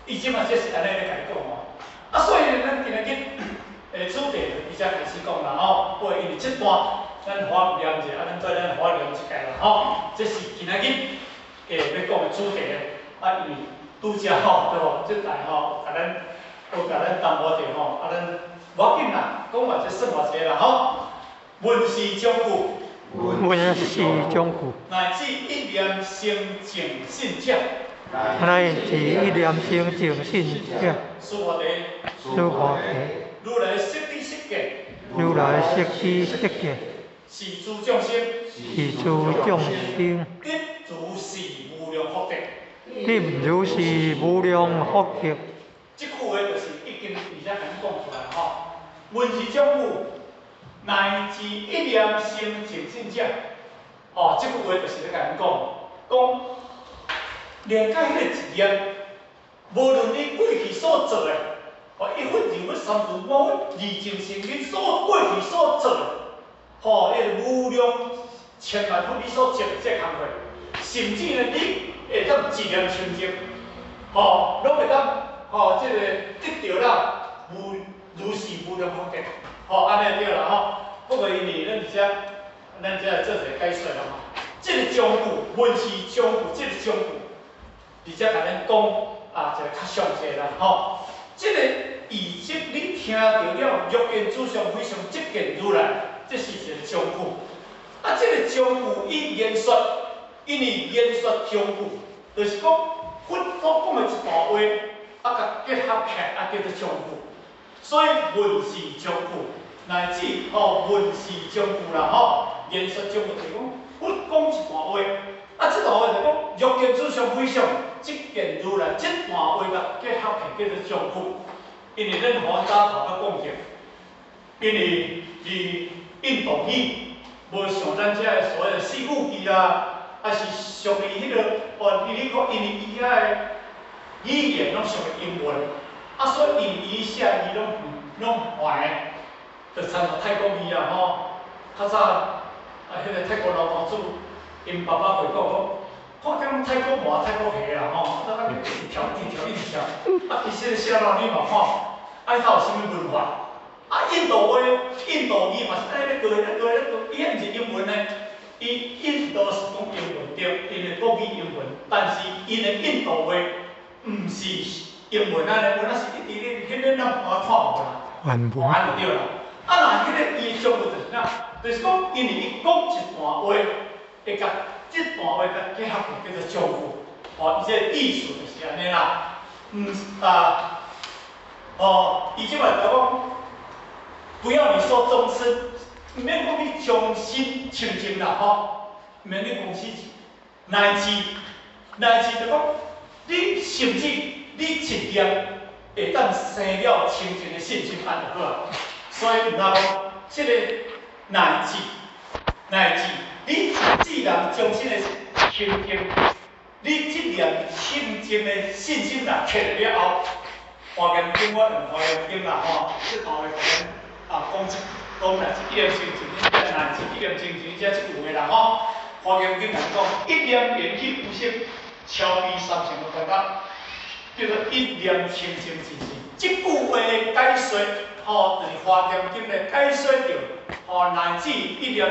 伊这马这是按呢咧共你讲哦。啊，所以咱今日主题就直接开始讲啦吼。不过因为这段咱花念者，啊，咱做咱花念一届啦吼。这是今仔日欲讲的主题。啊，因为拄则吼，对无？这台吼，共咱有共咱耽误著吼。啊，咱无要紧啦，讲完这算偌济啦吼。闻是将句，
闻是将句，
乃至一念生净信者，
乃至一念生净信者，
须菩提，
须菩提，
如来悉知悉见，
如来悉知悉见，
是诸众生，
是诸众生，
得如是无量福德，
得如是无量福德。
这句话就是已经伫遮共你讲出来吼。闻是将句，乃至一念生净信者，吼，这句话就是咧共咱讲，讲连甲彼个一念，无论你过去所做的，哦，一佛、二佛、三佛、五佛、二净神，你所过去所做的，吼，彼个无量千万佛你所做的这工课，甚至呢，你会当一念清净，吼，拢会当，吼，这个得著啦，无如是无量福德，吼，按呢对啦吼。不过因为咱伫遮，咱遮做一个解说啦吼。这个将句，闻是将句，这个将句，伫遮共咱讲啊，一个较详细啦吼。这个以及你听著了，若见诸相非相，即见如来，这是一个将句。啊，这个将句伊言说，因为言说将句，就是讲佛所讲的一段话，啊，共结合起来，啊，叫做将句。所以闻是将句，乃至吼闻是将句啦吼，言说将句就是讲佛讲一段话，啊，这段话就讲若见诸相非相，即见如来，这段话共结合起来叫做将句。因为咱予早头仔讲著，因为伫印度语无像咱这个所谓的四句偈啦，啊是属于彼个哦，你讲因为伊遐的语言拢属于英文，啊，所以因伊写字拢换的，就参像泰国语啊吼。较早啊，彼个泰国老头子，𪜶爸爸会讲讲，看见泰国麻泰国虾啦吼，啊，一直跳一直跳一直跳，啊，其实写落你嘛看，啊，伊有啥物文化？啊，印度话、印度语嘛是按呢咧过咧过咧过，伊彼毋是英文呢，伊印度是讲英文，對，𪜶的國語英文，但是𪜶的印度話毋是英文按呢，有影是一直咧，彼個咱看看無啦，按就對啦。啊，若彼個伊的中文就是啥？就是講，因為伊講一段話，會共這段話共結合叫做章句。哦，伊這個意思就是按呢啦。毋啊，哦，伊這擺就講，不要你說終身，毋免講你終身清淨啦吼，毋免你講死，乃至乃至就講，你甚至你一念會當生了清淨的信心，按就好啊。所以毋通講，這個乃至乃至你一世人終身的清淨，你這念清淨的信心若起來了後，華嚴經我用華嚴經啦吼，這頭會共咱啊講一講啦，一念清淨，乃至一念清淨，這這句話啦吼。華嚴經來講，一念緣起無色，超彼三乘的煩惱，叫做一念清淨之心。這句話的解說，吼，就是華嚴經的解說著，吼，乃至一念，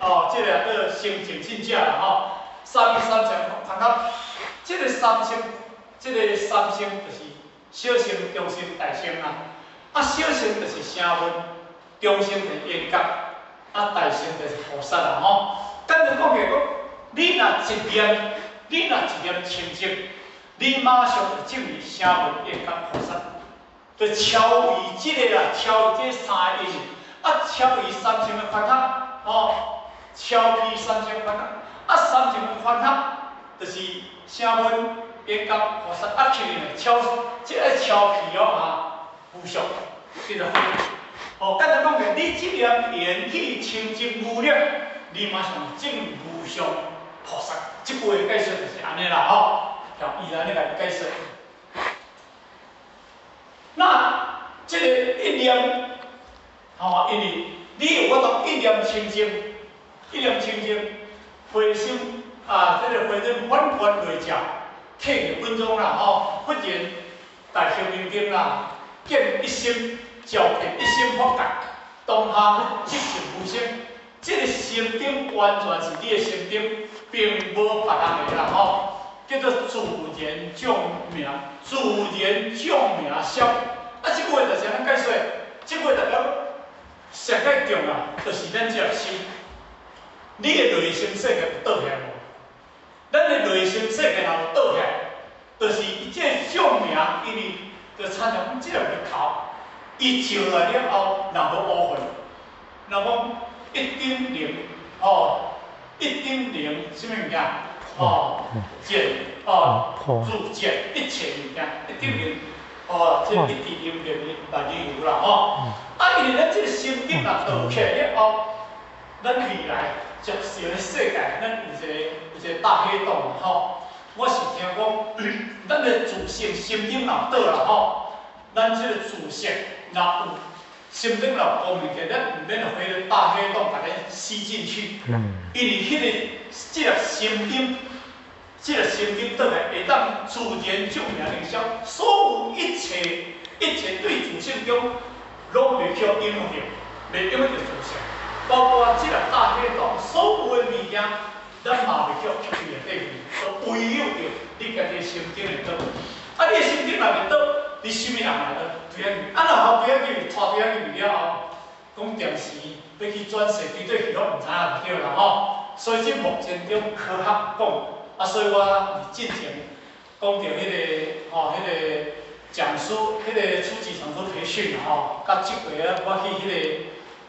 哦，這個叫清淨信者啦吼。三彼三乘煩惱，這個三乘，這個三乘就是小乘、中乘、大乘啦。啊，小乘就是聲聞，中乘就是緣覺，啊，大乘就是菩薩啦吼。簡單講起來講，你若一念，你若一念清淨，你馬上就證入聲聞、緣覺、菩薩，就超越這個啦，超越這三個因，啊，超越三乘的煩惱，吼，超越三乘煩惱，啊，三乘的煩惱就是聲聞、緣覺、菩薩，啊，起來超，這個超去哦啊，無相，叫做佛。哦，簡單講起來，你這念緣起清淨無量，你馬上證無上菩薩。這句話解說就是按呢啦吼，伊按呢來解說。那這個一念，吼，因為你有法度一念清淨，一念清淨，回心啊，這個回心反觀內照，體入本宗啦吼，忽然大光明燈啦，見一心，照見一心法界，當下即是無生。這個心頂完全是你的心頂，並無別人的啦吼，叫做自然照明，自然照明消。啊，這句話就是按怎解說？這句話代表上蓋重要，就是咱這粒心。你的內心世界有倒起來無？咱的內心世界若有倒起來，就是伊這個照明，因為就親像講這粒日頭，伊照來了後，若無烏雲，若講一點零，哦，一點零，啥物物件？哦，見，哦，自見一切物件，一點零，哦，這一滴零零萬有啦，吼。啊，因為咱這個心頂若倒起來了後，咱未來接受的世界，咱有一個大黑洞吼。我是聽講，咱的自性心頂若倒啦吼，咱這個自性若有心頂若光明起，咱毋免予彼個大黑洞共咱吸進去。因為彼個這個心頂，這個心頂倒來會當自然照明靈消，所有一切一切對自性中，攏袂去影響著，袂影響著自性，包括這個大黑洞，所有的物件，咱嘛袂去吸去內底去，都唯有著你家己的心頂會倒。啊，你的心頂若袂倒，你啥物人來倒？對仔去，啊，若予對仔去，拖對仔去了後，講電視欲去轉世，對對去攏毋知影就對啦吼。所以這目前中科學講，啊，所以我進前講著彼個吼，彼個講師，彼個初級講師培訓吼，佮這回啊，我去彼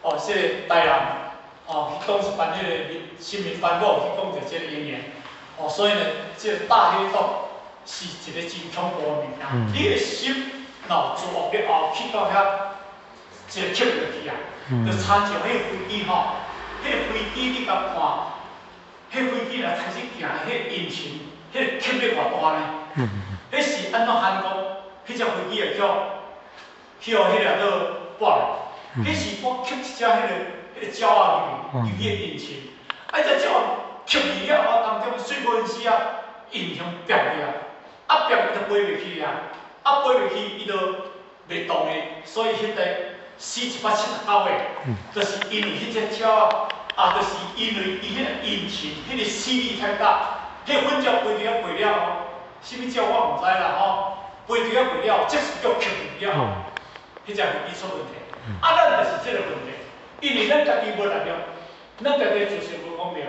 個哦，這個台南哦，去講一班彼個新民班，我有去講著這個應驗。哦，所以呢，這個大黑洞是一個真恐怖的物件。你的心若有自惡了後，去到遐，一個吸入去啊，就親像彼個飛機吼，彼個飛機你共看，彼個飛機若開始行，彼個引擎，彼個吸力偌大呢？彼是按怎韓國彼隻飛機會去予彼個做跌落？彼是我吸一隻彼個鳥仔入去，入去引擎，啊，彼隻鳥吸入了後，當中水無陣時啊，引擎爆去啊，啊爆伊就飛袂去啊，啊飛袂去伊就袂動的，所以彼個死179個，就是因為彼隻鳥仔啊，就是因為伊彼个引擎，彼个吸力太大，彼个粉鳥飛著過了後，啥物鳥我毋知啦吼，飛著過了後，即時叫吸入了後，彼只飛機出問題。啊，咱就是這個問題，因為咱家己無力量，咱家己自性無光明，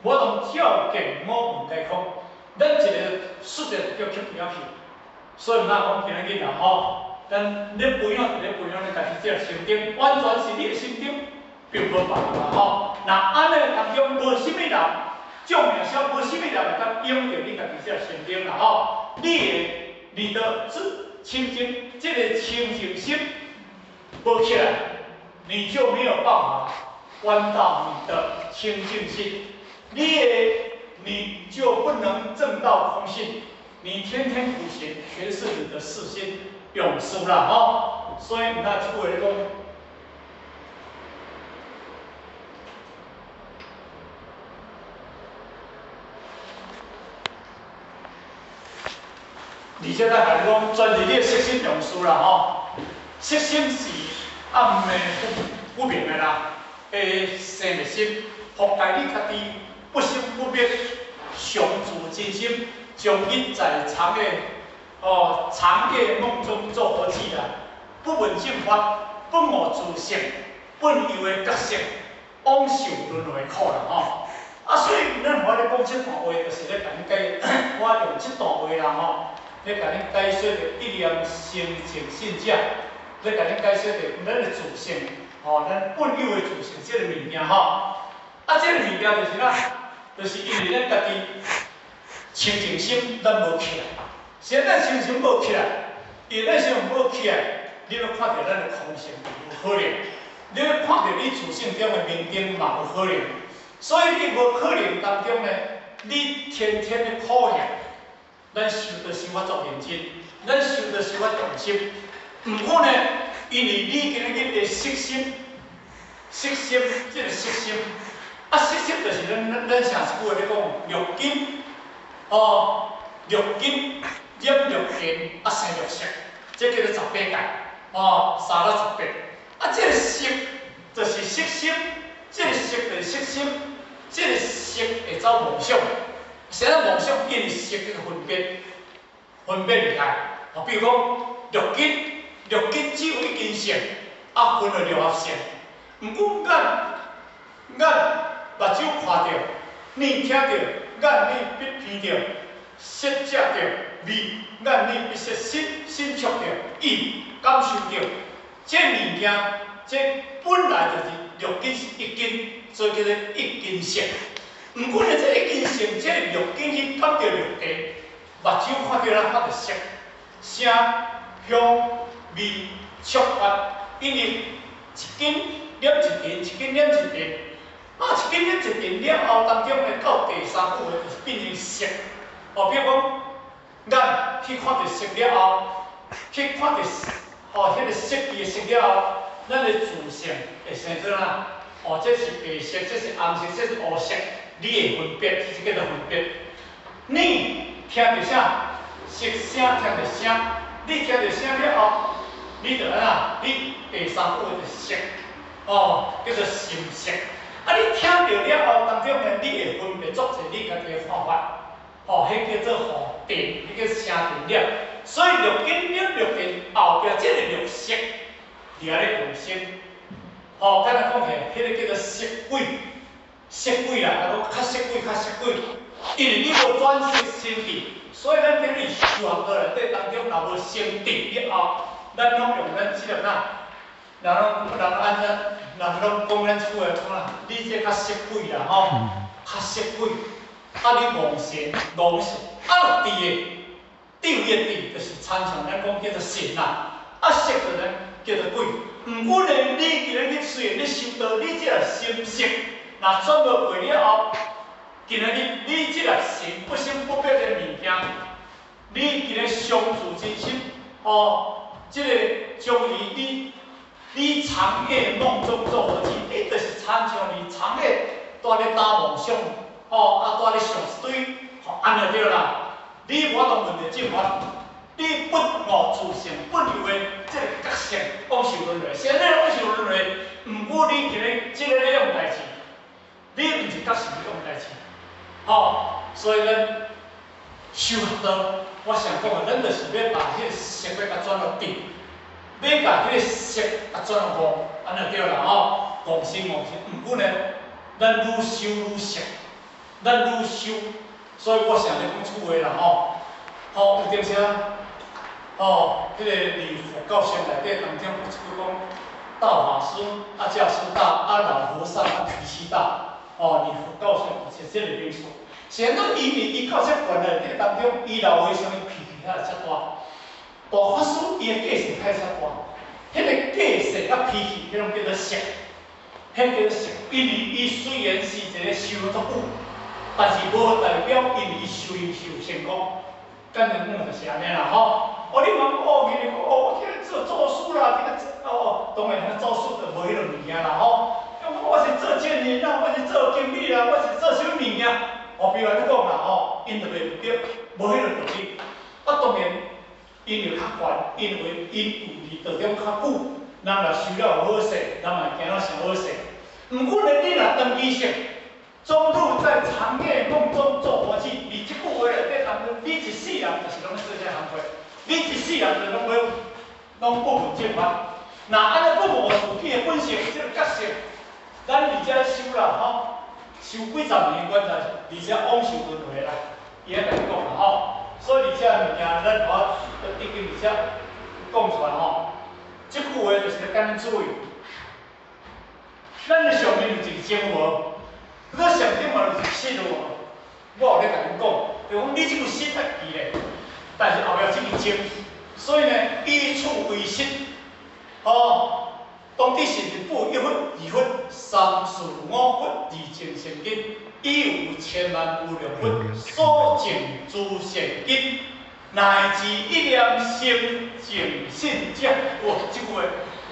無當照見五蘊皆空，咱一个術就叫吸入去。所以毋通講今仔日啦吼，咱咧培養，咧培養咧家己這個心燈，完全是你的心燈。並無別人啦吼，若按呢當中無啥物人，眾命小無啥物人會當用著你家己這個心燈啦吼。你的你的自清淨，這個清淨心無起來，你就沒有辦法觀到你的清淨心，你就不能證到空性。你天天苦行，全是你的識心用輸啦吼。所以毋通這句話咧講。而且咱共你講，專佇你的色心用事啦吼，色心是暗的不明的啦，會生滅心，覆蓋你家己不生不滅，常住真心，將伊在長的哦長夜夢中做何記啦？不問正法，不悟自性，本有的覺性，枉受輪迴苦啦吼。啊，所以咱我咧講這段話，就是咧共你解，我用這段話啦吼。咧共你解說著一念生淨信者，咧共你解說著咱的自性，吼，咱本有的自性這個物件吼。啊，這個物件就是啥？就是因為咱家己清淨心咱無起來，現在清淨心無起來，因為咱心無起來，你欲看著咱的空性有可能，你欲看著你自性中的明燈嘛有可能，所以你無可能當中呢，你天天的苦行。咱修得修法足認真，咱修得修法用心。毋過呢，因為你今日的色心，色心，這個色心，啊，色心就是咱上一句話咧講，六根，哦，六根染六塵，啊生六識，這叫做十八界，哦，三六十八。啊，這個色就是色心，這個色就是色心，這個色會走夢想。啥物夢想？因為色這個分別，分別厲害。哦，比如講六根，六根只有一根性，啊分了六合性。毋過眼，眼目睭看著，耳聽著，眼耳鼻鼻著，舌食著，味眼耳鼻舌身身觸著，意感受著。這物件，這本來就是六根是一根，所以叫做一根性。毋過呢，這一根性，這六根去感著六地，目睭看著咱看著色、聲、香、味、觸、法，因為一根染一塵，一根染一塵，啊，一根染一塵了後，當中呢，到第三句話就是變成色。哦，比如講，眼去看著色了後，去看著哦，彼個色字色了後，咱的自性會生做哪？哦，這是白色，這是紅色，這是烏色。你會分別，這叫做分別。你聽著啥？色聲聽著聲，你聽著聲了後，你就按怎？你第三句話就是色，哦，叫做心色。啊，你聽著了後，當中呢，你會分別作者你家己的看法，哦，彼叫做吼定，彼叫聲定了。所以六根了六定後壁這個六識佇遐咧共生，吼，簡單講起來，彼個叫做色鬼。色鬼啦，啊，閣較色鬼，較色鬼，因為你無轉識成智，所以咱今日修學過內底當中，若無成智以後，咱攏用咱這個哪，人攏人按怎，人攏講咱這句話講啦，你這較色鬼啦吼，較色鬼，啊你妄神妄神，啊智的，智慧的智，就是親像咱講叫做神啦，啊色就咱叫做鬼。毋過呢，你今日雖然你修道，你這個心色。若轉無過了後，今仔日你這粒神不生不滅的物件，你今日常住真心，哦，這個將伊你長夜夢中做何記？你就是親像你長夜蹛咧打夢想，哦，啊蹛咧想一堆，吼，按呢對啦。你無法度問著正法，你不悟自性本有的這個覺性，往受輪迴，誰咧往受輪迴？毋過你今日這個咧用代誌。你毋是覺受這種代誌，吼，所以咱修學道，我想講啊，咱就是欲把彼個色欲共轉予定，欲共彼個色共轉予悟，按呢對啦吼，悟性悟性，毋過呢，咱愈修愈熟，咱愈修，所以我常咧講這句話啦吼，吼有當時啊，吼，彼個佇佛教聖內底當中有一句講，大法師、阿架師大、阿老和尚、啊脾氣大，吼，佇佛教上有一這個名詞。是按怎？因為伊到這懸內底當中，伊老和尚伊脾氣才會遮大。大法師伊的個性才會遮大，彼個個性佮脾氣，彼攏叫做色，彼叫做色。因為伊雖然是一個修足久，但是無代表因為伊修行是有成功。簡單講就是按呢啦吼。哦，你問哦，伊講哦，我今日做祖師啦，這個哦，當然祖師就無彼個物件啦吼。我是做證人啦，我是做經理啦，我是做啥物物件？哦，比如按呢講啦吼，𪜶就袂對，無彼個道理。啊，當然，𪜶又較懸，因為𪜶有佇道中較久，人若修了有好勢，人嘛會行了上好勢。毋過呢，你若長期性，終日在長夜夢中做活計，佇這句話內底當中，你一世人就是攏咧做這工課，你一世人就攏欲攏不問正法。若按呢不悟自己的本性，這個覺性，咱佇遮修啦吼，修幾十年，阮才佇遮往受輪迴啦，伊會共你講啦吼。所以佇遮物件，咱我已經佇遮講出來吼。這句話就是咧教恁注意，咱的上面有一個情無？你上頂嘛有一個識無？我有咧共恁講，就講你這個識愛記咧，但是後壁這個情，所以呢，以處為識，吼，當得是不一佛、二佛、三四五佛二淨善根，以有千萬無量佛所證諸善根，乃至一念成淨信者，哇，這句話，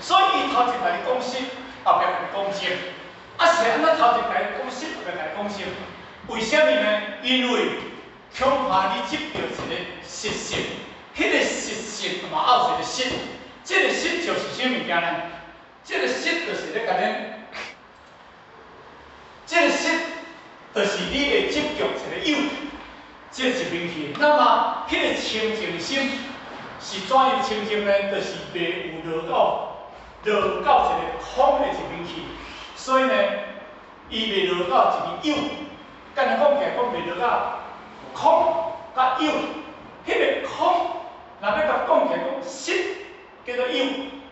所以伊頭一共你講識，後壁共你講證，啊是按怎頭一共你講識，後壁共你講證？為啥物呢？因為恐怕你執著一個實性，彼個實性嘛有一個識，這個識就是啥物件呢？這個識就是咧共恁，這個識就是你會執著一個有，這一邊去。那麼，彼個清淨心是怎樣清淨呢？就是袂有落到一個空的一邊去。所以呢，伊袂落到一個有。簡單講起來，講袂落到空佮有。彼個空，若欲共講起來講實叫做有，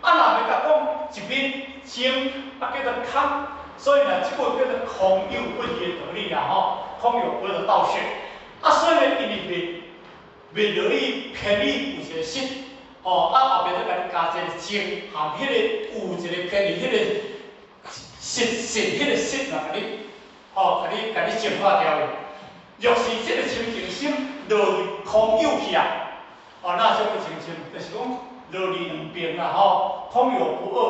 啊若欲共講一邊靜啊叫做空。所以呢，這個叫做空有不二的道理啦吼，空有不二的道學。啊，所以呢，因為袂落去偏離有一個實，吼，啊後壁閣共你加一個靜，含彼個有一個偏離彼個實性，彼個實嘛，共你，吼，共你淨化掉去。若是這個清淨心落入空有去啊，哦，那種的情形，就是講落入兩邊啦，吼，空有不二，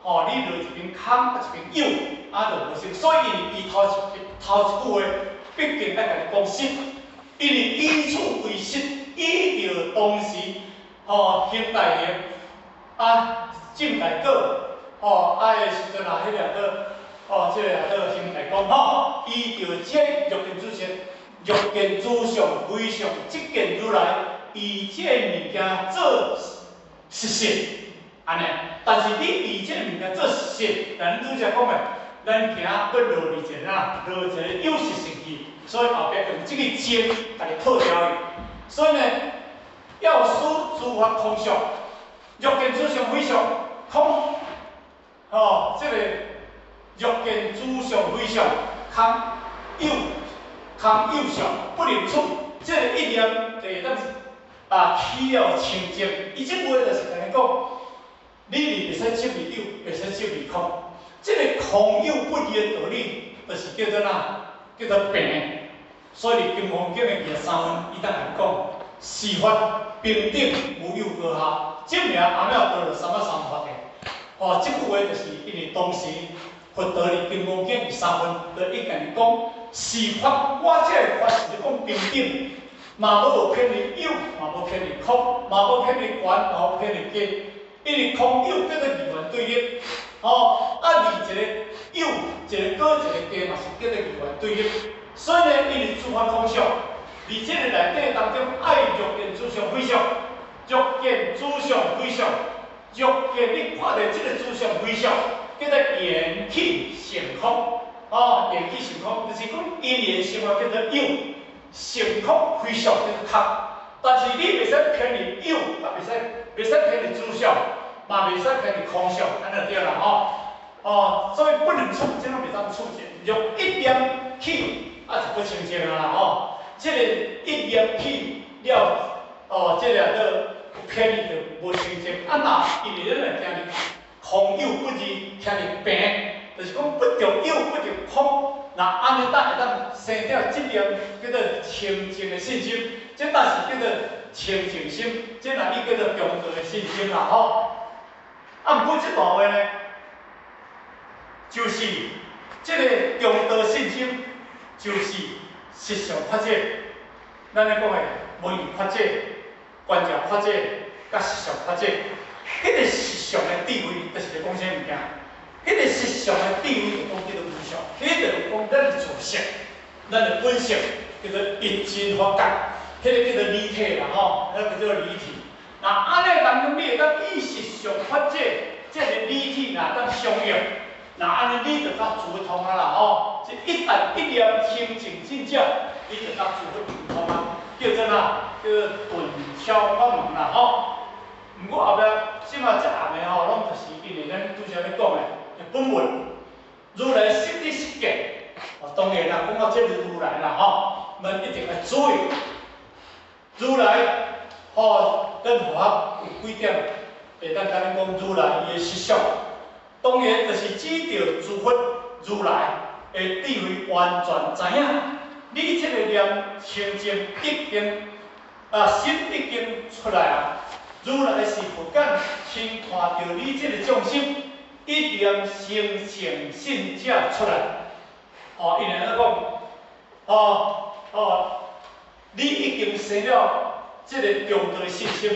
吼，你落一邊空，啊一邊有，啊就無成。所以伊頭一句話，必定愛共你講實，因為以處為實，依著當時，吼，行大行，啊證大果，吼，啊彼時陣啊，彼個個，吼，這個啊個行大講，吼，依著這欲見諸相，欲見諸相非相，即見如來，以這物件做實性，按呢。但是你以這物件做實性，咱拄才講的，咱驚閣落佇一個哪，落一個有實性去，所以後壁用這個靜共你套掉去。所以呢，藥師諸法空相，欲見諸相非相，空，吼，這個欲見諸相非相，空有，空有相不能處，這個一念就會當啊起了清淨。伊這句話就是共你講，你袂使執佇有，袂使執佇空。這個空有不二的道理，就是叫做哪？叫做平。所以佇《金剛經》的23分，伊當共你講，是法平等無有高下，證明阿耨多羅三藐三菩提。吼，這句話就是因為當時佛陀佇《金剛經》23分，就伊共你講，是法，我這個法是咧講平等，嘛無偏佇有，嘛無偏佇空，嘛無偏佇懸，嘛無偏佇低，因為空有叫做二元對立，吼，啊，佇一個有，一个高一个低嘛是叫做二元對立。所以呢，因為諸法空相，佇這個內底當中，愛若見諸相非相，若見諸相非相，若見你看著這個諸相非相，叫做緣起性空。哦，緣起性空，就是講因緣生法叫做有，性空非相叫做空。但是你袂使偏離有，也袂使偏離諸相，嘛袂使偏離空相，按呢就對啦吼。哦，所以不能觸，這攏袂當觸見。若一念起，啊就不清淨啊啦吼。這個一念起了，哦，這個就偏離就無清淨。啊若因為咱若聽著空有不二，聽著平，就是講不著有，不著空。若按呢，才會當生了這念叫做清淨的信心，這才是叫做清淨心，這若伊叫做中道的信心啦吼。啊，毋過這段話呢，就是這個中道信心，就是實相法者，咱咧講的文語法者、觀照法者、佮實相法者，彼個實相的智慧，就是咧講啥物件？彼個實相的智慧就講叫做無相，彼個就講咱的自性，咱的本性叫做一真法界，彼個叫做理體啦吼，彼個叫做理體。那按呢當中，你會當以實相法者，這個理體若當相應，那按呢你就較諸佛通啊啦吼。這一旦一念清淨信者，你就佮諸佛相通啊，叫做哪？叫做頓超法門啦吼。毋過後壁，這馬這暗的吼，攏就是因為咱拄才咧講的本文，如來悉知悉見，哦，當然啦，講到這個如來啦吼，咱一定愛注意。如來，吼，咱佛學有幾點會當共咱講如來伊的實相，當然就是指著諸佛如來的智慧完全知影，你這個念清淨已經啊心已經出來啊，如來是佛眼親看著你這個眾生，一念生淨信者出來，哦，因為按怎講，哦哦，你已經生了這個中道的信心，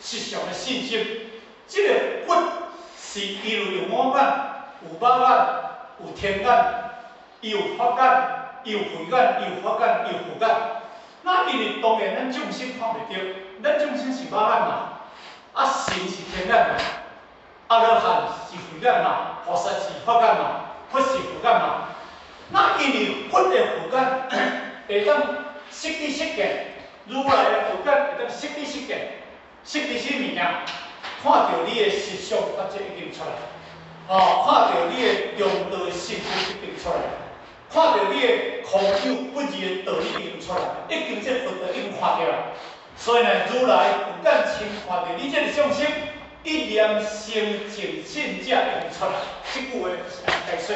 實相的信心，這個佛是因為有五眼、有肉眼、有天眼，伊有法眼，伊有慧眼，伊有法眼，伊有佛眼。那因為當然咱眾生看袂著，咱眾生是肉眼嘛，啊神是天眼嘛，阿羅漢是慧眼嘛，菩薩是法眼嘛，佛是佛眼嘛。那因為佛的佛眼會當悉知悉見，如來的佛眼會當悉知悉見，悉知啥物件？看著你的實相法則已經出來，哦，看著你的中道信心已經出來，看著你的空有不二的道理已經出來，已經這佛道已經看著啦。所以呢，如來佛眼親看著你這個眾生，一念生淨信者已經出來。這句話是按呢解說。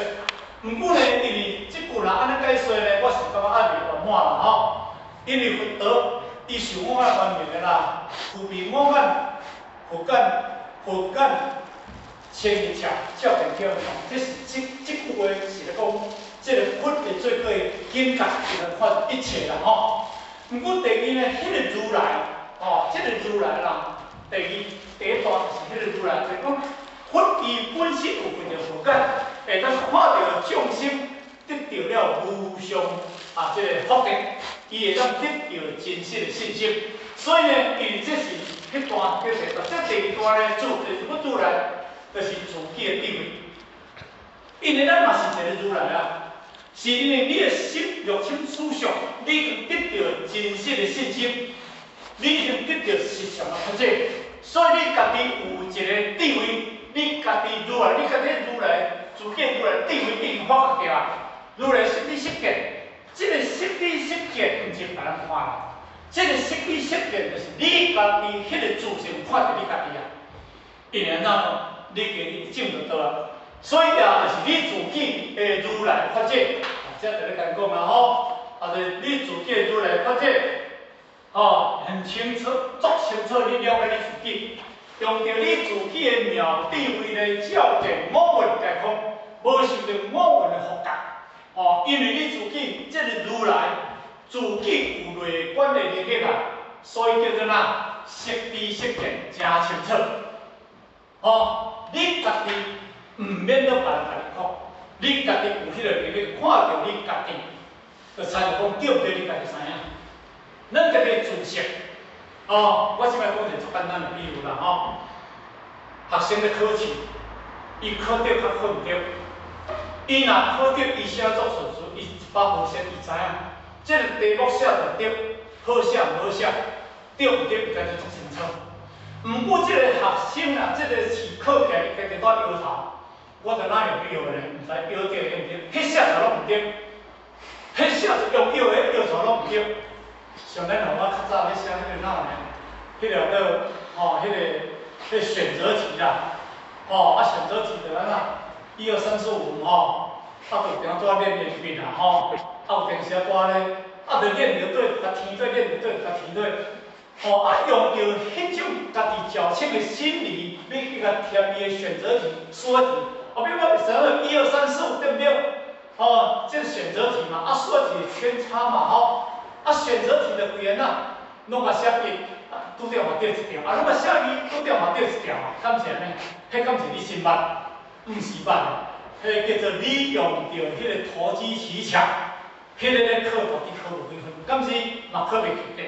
毋過呢，因為這句若按呢解說呢，我是感覺猶未圓滿啦吼。因為佛陀伊是有五眼圓明的啦，具備五眼、佛眼、佛眼、清一切照見天空。這是這句話是咧講，這個佛的最高的境界，就能看一切啦吼。毋過第二呢，彼個如來，吼，這個如來啦，第二第一段是彼個如來，就是講佛伊本身有份著佛眼，會當看著眾生得著了無上啊，這個福德，伊會當得著真實的信心。所以呢，因為這是彼段叫第一段，這第二段呢，主就是佛如來，就是自己的智慧。因為咱嘛是一個如來啊，是因為你的心若心思想，你已經得著真實的信心，你已經得著實相的法則，所以你家己有一個智慧，你家己如來，你家己如來，自己如來智慧已經發覺啊。如來悉知悉見，這個悉知悉見毋是別人看啦，這個悉知悉見就是你家己彼個自性看著你家己啊。因為按怎講，你家己證著道啊。所以啊，就是你自己的如來法則，啊，這就咧共講啊吼，啊，就是你自己的如來法則，吼，很清楚，足清楚，你了解你自己，用著你自己的妙智慧來照見五蘊皆空，無受著五蘊的縛縛，吼，因為你自己這個如來自己有內觀的能力啊，所以叫做哪，悉知悉見，誠清楚，吼，你家己毋免閣別人共你講，你家己有彼个能力看著你家己，就親像講對毋對？你家己知影。咱家己自識，哦，我這擺講一個足簡單的比喻啦吼。學生咧考試，伊考著較考毋著，伊若考著，伊寫作順序，伊100%伊知影，這個題目寫著對，好寫毋好寫，對毋對，伊家己足清楚。毋過這個學生啊，這個試考起來，伊家己拄搖頭，我著哪用搖咧？毋知搖對毋對，彼寫著攏毋對，彼寫著用搖的搖頭攏毋對。像咱老媽較早咧寫彼個哪呢？彼個叫吼，彼個選擇題啦，吼啊選擇題就按怎？一二三四五吼，啊就定怎練練筆啦吼，啊有當時仔歌咧，啊就練著對，共填對，練著對，共填對，吼啊用著彼種家己矯情的心理，欲去共填伊的選擇題、數學題，後壁我會知影一二三四五對毋對？吼，這選擇題嘛，啊數學題圈叉嘛吼。啊，選擇題的規個呐，攏共寫一，啊，拄著嘛對一條，啊，攏共寫二，拄著嘛對一條啊，敢是按呢？彼敢是你心捌？毋是捌，彼叫做你用著彼個投機取巧，彼個咧考到底考無幾分，敢是嘛考袂及格。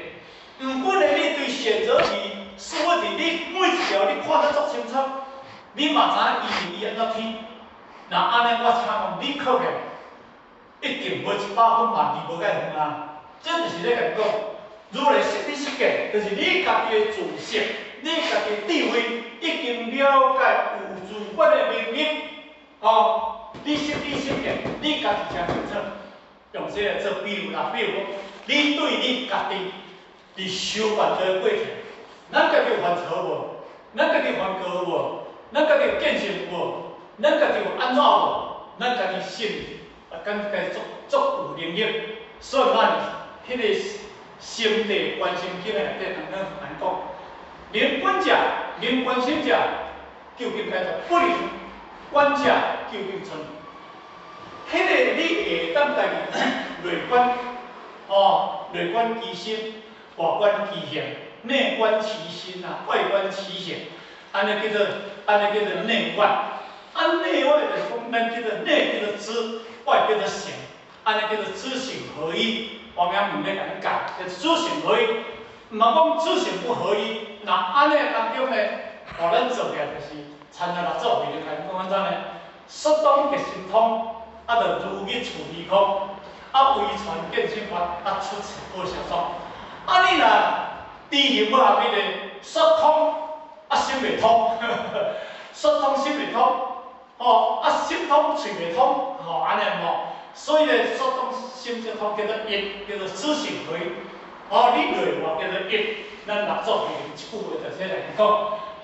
毋過呢，你對選擇題、數學題，你每一條你看得足清楚，你嘛知影伊伊按怎填。若按呢，我請問你考起來，一定無100分嘛，離無介遠啊。這就是咧共你講，如來識你識見，就是你家己的知識，你家己的智慧已經了解有主觀的能力，哦，你識你識見，你家己誠清楚。用這個做比喻啦，比如講，你對你家己佇修辦的過程，咱家己有犯錯無？咱家己犯過無？咱家己有見性無？咱家己有按怎無？咱家己心啊，感覺足足有能力，所以咱。彼個心地觀心經內底，當咱難講，能觀者，能觀心者，究竟解脫；不能觀者，究竟存。彼個你會當家己內觀，哦，內觀其心，外觀其行，內觀其心啊，外觀其行，按呢叫做，按呢叫做內觀。啊，內外就是講，咱叫做內叫做知，外叫做行，按呢叫做知行合一。王陽明咧共咱教，叫知行合一，毋通講知行不合一。若按呢當中呢，予咱做起來就是參照六祖慧能共咱講按怎呢？說通即心通，啊，就如日處虛空，啊，唯傳見性法，啊，出世報消雙。啊，你若知行無合一咧，說通啊心袂通，說通心袂通，吼啊心通喙袂通，吼按呢無。所以咧，說通心則通，叫做一，叫做知行合一。哦，你內外叫做一，咱六祖慧能一句話就這來講。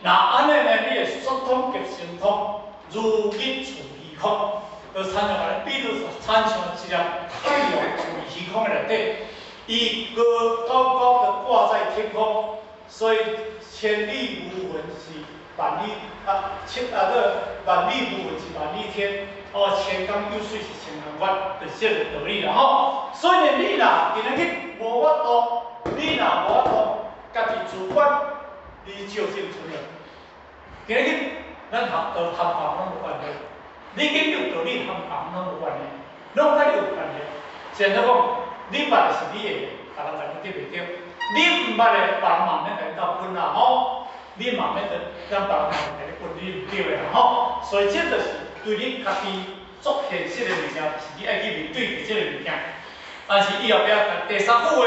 若按呢呢，你會說通即心通，如日處虛空，就親像按呢，比如親像一粒太陽處虛空的內底，伊高高高的掛在天空，所以千里無雲是萬里啊，千啊這萬里無雲是萬里天。哦，千江有水是千江月，就是這個道理啦吼。所以呢，你若今仔日無法度，你若無法度，家己主觀，你照鏡出來。今仔日咱學道含講攏無關係，你研究道理含講攏無關係，攏佮你有關係。先怎講，你捌的是你的，別人共你對袂著？你毋捌的，別人嘛免共你鬥分啦吼。你嘛免得讓別人共你分，你毋對的啦吼。所以這就是對你家己足現實的物件，是你愛去面對這個物件。但是伊後壁第三句話，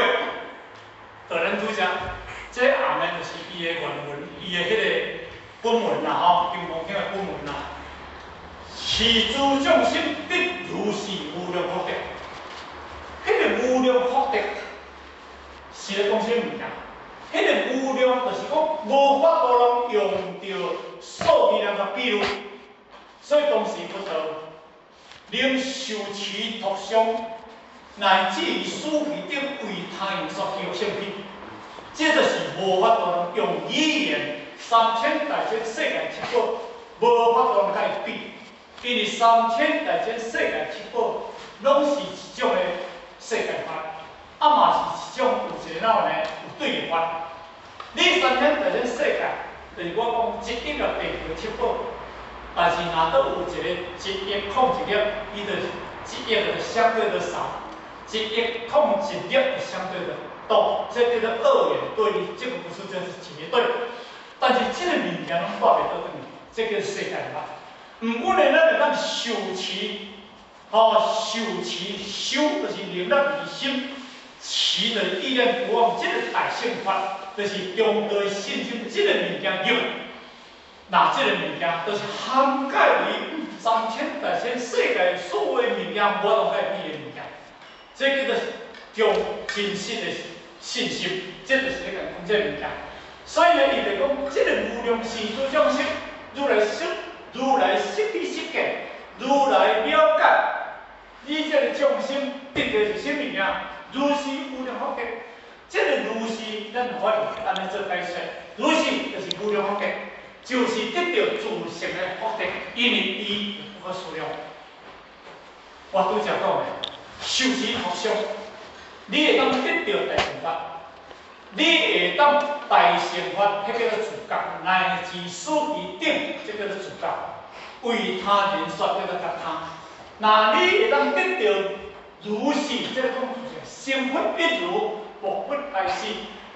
就咱拄才，這下面就是伊的原文，伊的彼個本文啦吼，金剛經的本文啦。是諸眾生得如是無量福德，彼個無量福德是咧講啥物件？彼個無量就是講無法度攏用著數字來共比喻，所以當時佛陀能受持托相，乃至於須菩提為他人說其有勝品，這就是無法度用語言三千大千世界七寶無法度共伊比，因為三千大千世界七寶攏是一種的世界法，啊嘛是一種有一個哪有呢？有對的法。你三千大千世界，就是我講一億個地球七寶，但是若閣有一個一億空一粒，伊就一億就相對的少，一億空一粒就相對的多，這叫做二元對立，這個不是這是絕對。但是這個物件攏帶袂倒轉去，這叫世界法。毋過呢，咱會當受持，吼，受持修就是寧立於心，持就是意念不忘，這個大乘法就是中道信心，這個物件入。那這個物件都是涵蓋於三千大千世界所有物件，無法度改變的物件，這叫做中真實的信心，這就是咧講這個物件。所以呢，伊就講這個無量時諸眾生，如來識，如來悉知悉見，如來了解，你這個眾生得著是啥物件？如是無量福德，這個如是，咱可以按呢做解釋，如是就是無量福德。就是得著自性的福德，因為伊不可思量。我拄才講的，修持佛相，你會當得著大乘法，你會當大乘法，彼叫做自覺，乃至四諦頂，這叫做自覺，為他人說叫做覺他。若你會當得著如是，這個講就是成佛一如，薄佛開示，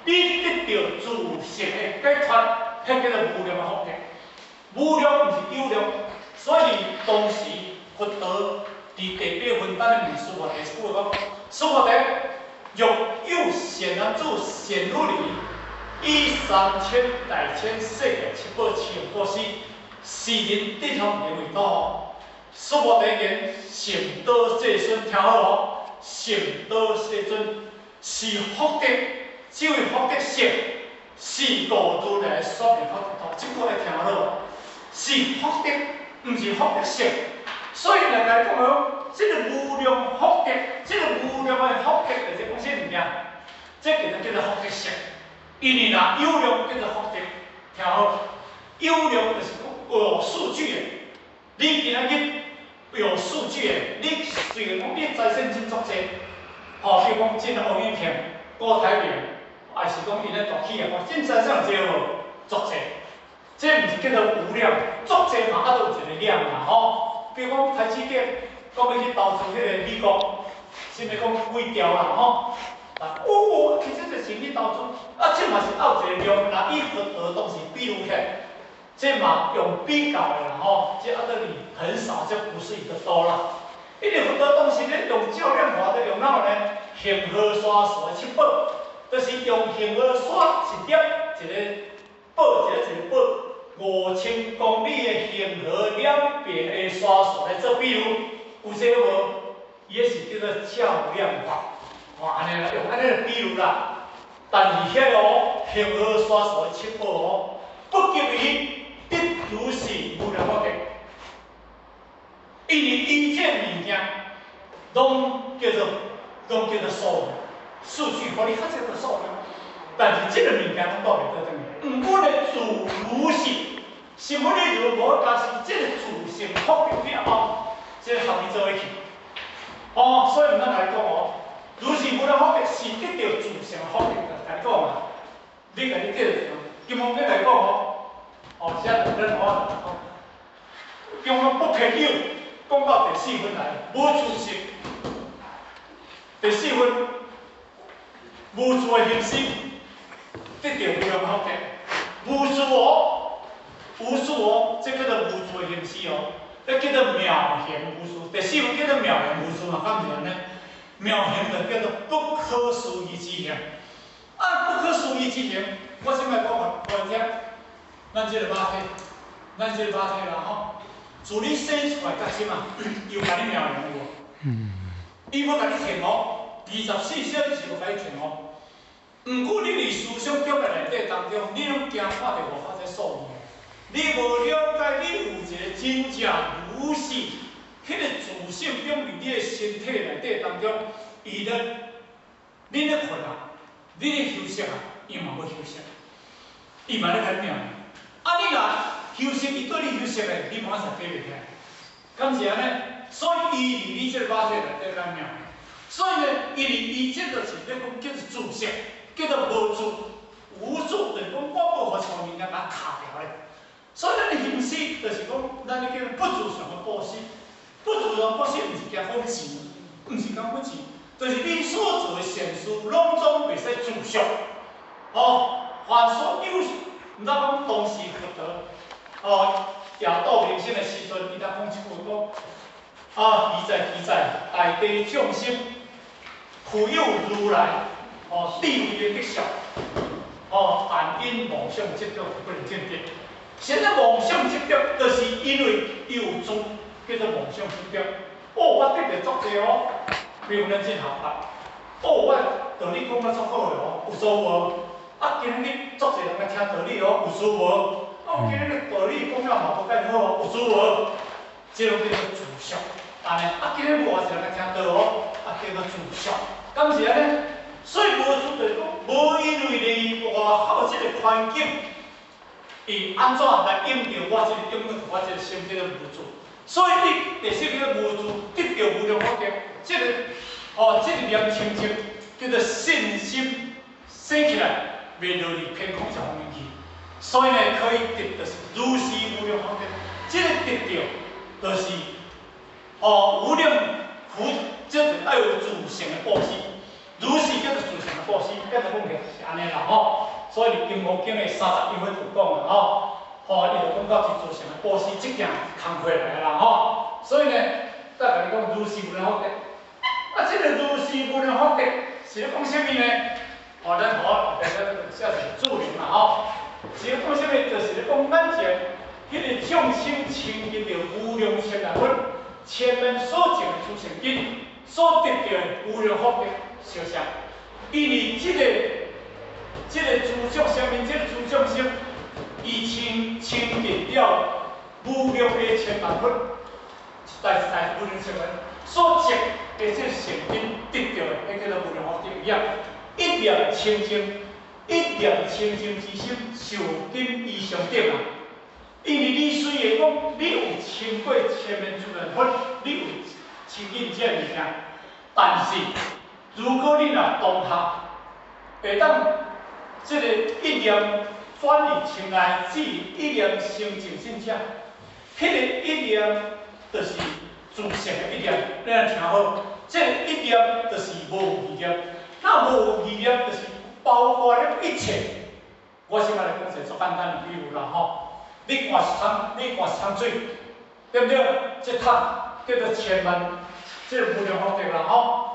你得著自性的解脫。彼叫做無量的福德，無量毋是有量，所以當時佛陀佇第八分等咧問須菩提，句話講：須菩提，若有善男子、善女人，以三千大千世界七寶持用布施，是人得福名為多。須菩提言：善導世尊，聽好哦，善導世尊是福德，這位福德聖。是故如來說名福德多，這句愛聽好無？是福德，毋是福德聖。所以來來講哦，這個無量福德，這個無量的福德，就是講啥物件？這叫做叫做福德聖。因為若有量叫做福德，聽好，有量就是講有數據的。你今仔日有數據的，你雖然講你財產真足濟，吼，比如講這王永慶、郭台銘。還是講𪜶咧大企業，真財產有濟無？足濟，這毋是叫做無量，足濟嘛，啊，都有一個量啦吼。比如講台積電，講欲去投資彼個美國，啥物講幾兆啦吼。啊，哦，其實這錢去投資，啊，這嘛是有一個量。若以佛陀當時比喻起來，這嘛用比較的啦吼，這啊等於很少，這不是一個多啦。因為佛陀當時咧用較量法，咧用哪呢？恆河沙數的七寶。就是用恆河沙一粒一個寶，一個一個寶，5000公里的恆河兩邊的沙數來做比喻，有這個無？伊彼是叫做較量法，吼，按呢啦，用按呢來比喻啦。但是彼個哦，恆河沙數的七寶哦，不及伊得如是無量福德，因為伊這物件，攏叫做數。數據，予你較濟個數量，但是這個物件攏帶袂倒轉去。毋過呢，自如是，是物你如無加持這個自性福德了後，這個合伊做伙去。哦，所以毋通共你講哦，如是無量福德是得著自性福德，共你講啊，你家己得著，金剛經來講哦，哦，這咱我講，金剛不偏有，講到第四分來，無自性，第四分。無自的形式，得著無量福德。無自哦，無自哦，這叫做無自的形式哦，這叫做妙行無自。第四分叫做妙行無自嘛，敢毋是按呢？妙行就叫做不可思議之行。啊，不可思議之行，我先來講予你聽。咱這個肉體，咱這個肉體啦吼，自你生出來到這馬，伊有共你妙行無？伊無共你停哦，24小時無共你停哦。毋過你佇思想中的內底當中，你攏驚看著外口這數字，你無了解你有一個真正如是，彼個自性中佇你的身體內底當中，伊咧，你咧睏啊，你咧休息啊，伊嘛欲休息，伊嘛咧共你命。啊，你若休息，伊對你休息的，你馬上爬袂起來，敢是按呢？所以伊佇你這個肉體內底來命。所以呢，因為伊這就是咧講叫做自性。叫做無自，無自就是講我無予像物件共卡牢咧。所以咱的行施就是講，咱咧叫不自相的布施，不自相布施，毋是驚講錢，毋是講錢，就是你所做的善事，攏總袂使自相。哦，凡所有，毋知講當時佛陀，哦，夜渡明星的時陣，伊才講一句講，啊，奇哉奇哉，大地眾生，具有如來，哦，智慧的德相，哦，但因妄想執著不能證得。現在妄想執著，就是因為伊有住，叫做妄想執著。哦，我得著足濟哦，比如咱進學法。哦，我道理講得足好的哦，有輸無？啊，今日足濟人來聽道理哦，有輸無？啊，今日道理講了嘛無介好哦，有輸無？這攏叫做自相。按呢，啊，今日無偌濟人來聽道哦，啊，叫做自相。敢是按呢？所以無住就是講，無因為你外口這个環境，伊按怎來影著我這个影響我這个心叫做無住。所以你第四個無住得著無量福德，這个哦，這个念清淨叫做信心生起來，袂落佇偏空這方面去。所以呢，可以得就是如是無量福德，這个得著就是哦無量福，這就愛有自性的布施。如是叫做自性的布施，簡單講起來是按呢啦吼。所以佇《金剛經》的31分有講啦吼，吼，伊就講到是自性的布施，這件工課來啦吼。所以呢，再共你講如是無量福德。啊，這个如是無量福德是咧講啥物呢？吼，咱好，來咱寫一個注明啦吼。是咧講啥物？就是咧講咱前彼个眾生親近著無量千萬佛前面所證的諸善根，所得著的無量福德。相像，因為這个諸眾生，這个諸眾生，伊親親近了無量的千萬佛，一代一代無量千萬所證的這個善根得著的，彼叫做無量福德一樣。一念清淨，一念清淨之心，受根伊相等啊。因為你雖然講你有親過千萬諸萬佛，你有親近這个物件，但是如果你若當下會當這个一念轉入清愛，至一念成淨信者，彼个一念就是自性的一念。你若聽好，這个一念就是無餘念。那無餘念就是包括了一切。我先來講一個足簡單的比喻啦吼，你灌一桶，你灌一桶水，對毋對？這桶叫做千萬，這个無量福德啦吼。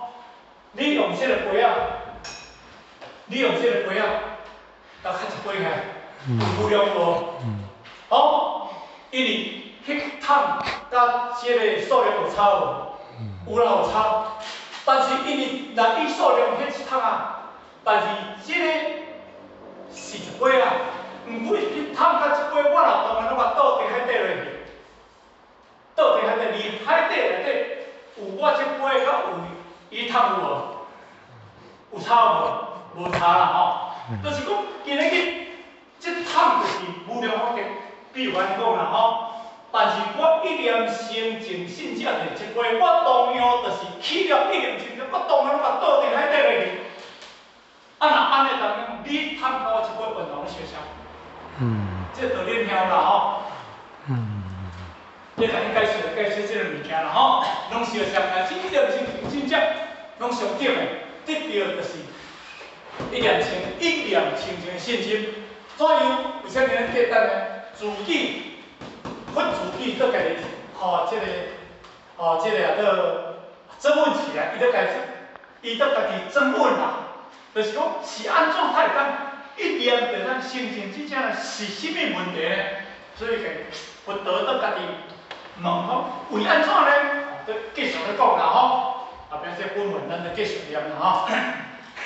你用這个杯仔，你用這个杯仔，來較一杯起來，有無量無？哦，因為彼桶佮這个數量有差無？有啦有差，但是因為若以數量彼一桶啊，但是這个是一杯啊，毋過彼桶佮這杯，我若當然攏共倒佇海底落去，倒佇海底，佇海底內底有我這杯佮有伊桶有無？有差無？無差啦吼，就是講今日去這桶就是無量福德，比如按呢講啦吼。但是我一念成淨信者的這杯，我同樣就是起了一念清淨，我當然攏共倒佇海底落去。啊，若按呢當中，你桶佮我這杯溫度攏相像。這道理聽有啦吼。你共你解釋解釋這個物件啦吼，攏相像啊，這一念成淨信者，攏相等的，得著就是一念清淨的信心。怎樣？為啥物咱簡單呢？自己佛自己閣家己吼，這个吼，這个啊，做爭問起來，伊閣家己，伊閣家己爭問啦，就是講是按怎才會當一念就當成淨，這正是啥物問題呢？所以佛陀閣家己問講，為按怎呢？閣繼續咧講啦吼。後壁這本文咱就繼續念啦吼。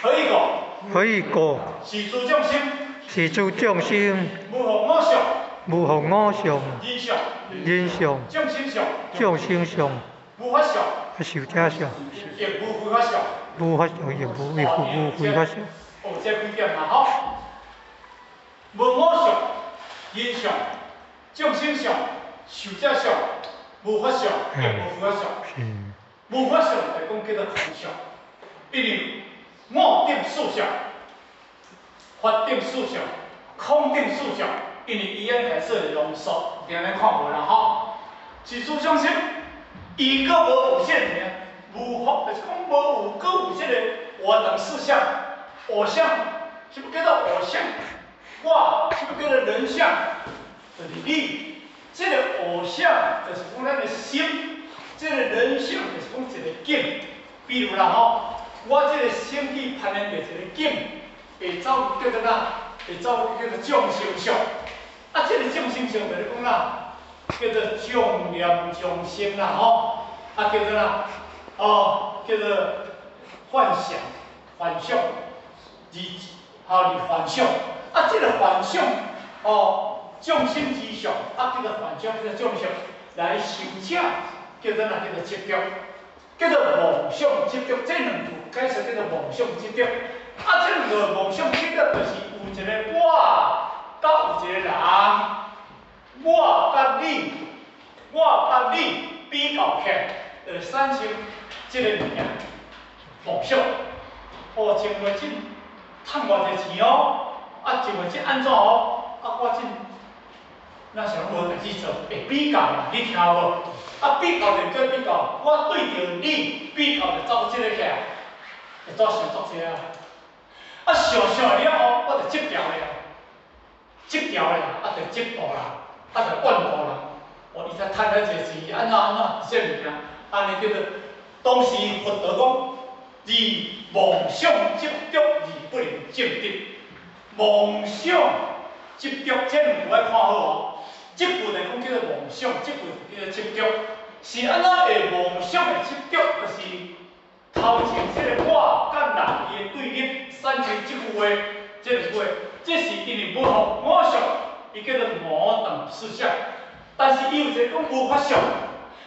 何以故？
何以故？
是諸眾生。
是諸眾生。
無復我相。
無復我相。
人相。
人相。
眾生相。
眾生相。
無法相。
壽者相。
亦無非法相。
無法相，亦無亦無非法相。
哦，這幾點啦吼。無我相、人相、眾生相、壽者相、無法相，亦無非法相。無法相就講叫做空相，比如我等四相、法等四相、空等四相，因為伊按解說是濃縮，定咧看無啦吼。是諸眾生，伊閣無有這個物件，無法就是講無有閣有這個我等四相，我相，什麼叫做我相？我，什麼叫做人相？就是你，這個我相就是講咱的心，這個人相就是講一個境。比如啦吼，我這個心去攀連著一個境，會走叫做哪？會走叫做眾生相。啊，這個眾生相就是講哪？叫做眾念眾生啦吼，啊叫做哪？哦，叫做幻想、幻想，而吼而幻想。啊，這個幻想，哦，眾生之相，啊叫做幻想，叫做眾生來受者，叫做哪？叫做執著，叫做妄想執著。這兩句解釋叫做妄想執著。啊，這兩個妄想執著就是有一個我，佮有一個人。我佮你，我佮你比較起來，就會產生這個物件妄想。哦，前月這趁偌濟錢哦，啊，前月這按怎哦，啊，我這若是攏無代誌做，會比較啦，你聽無？啊，比較就叫比較，我對著你比較就走這個起來，會怎想足濟啊？啊，想想了後，我就執著了，執著了，啊，就執著啦。啊，就怨妒啦！哦，伊才趁遐濟錢，按怎按怎，這物件，按呢叫做當時佛陀講，而妄想執著而不能證得。妄想執著，這兩句愛看好哦。這句來講叫做妄想，這句叫做執著。是按怎會妄想的執著？就是頭前這個我佮人伊的對立產生這句話，這兩句話，這是因為無予我相。伊叫做我等四相，但是伊有一個講無法相，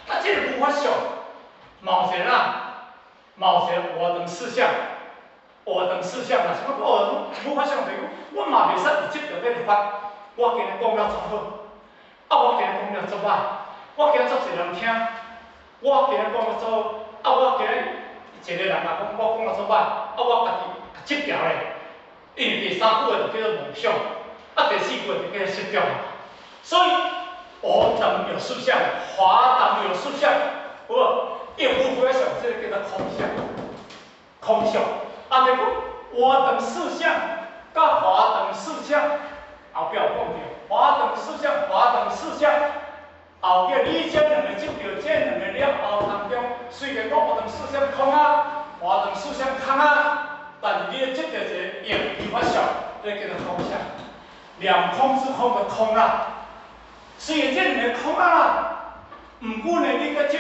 啊，這個無法相，嘛有一個哪，嘛有一個我等四相，我等四相啊，什麼我無法相就是講，我嘛袂使有執著這個法，我今日講了足好，啊，我今日講了足歹，我今日足濟人聽，我今日講了足好，啊，我今日一個人啊講我講了足歹，啊，我家己執著咧，因為第三句話就叫做妄想。啊，第四句就叫做執著嘛，所以我等有四相，法等有四相，有無？伊無法相，這個叫做空相，空相。啊，就講我等四相，佮法等四相，後壁有講著，法等四相，法等四相，後壁你這兩個執著，這兩個了後當中，雖然講我等四相空啊，法等四相空啊，但是你執著一個應非法相，這個叫做空相。兩空之空的空啦，雖然這兩個空啊，毋過呢，你閣執著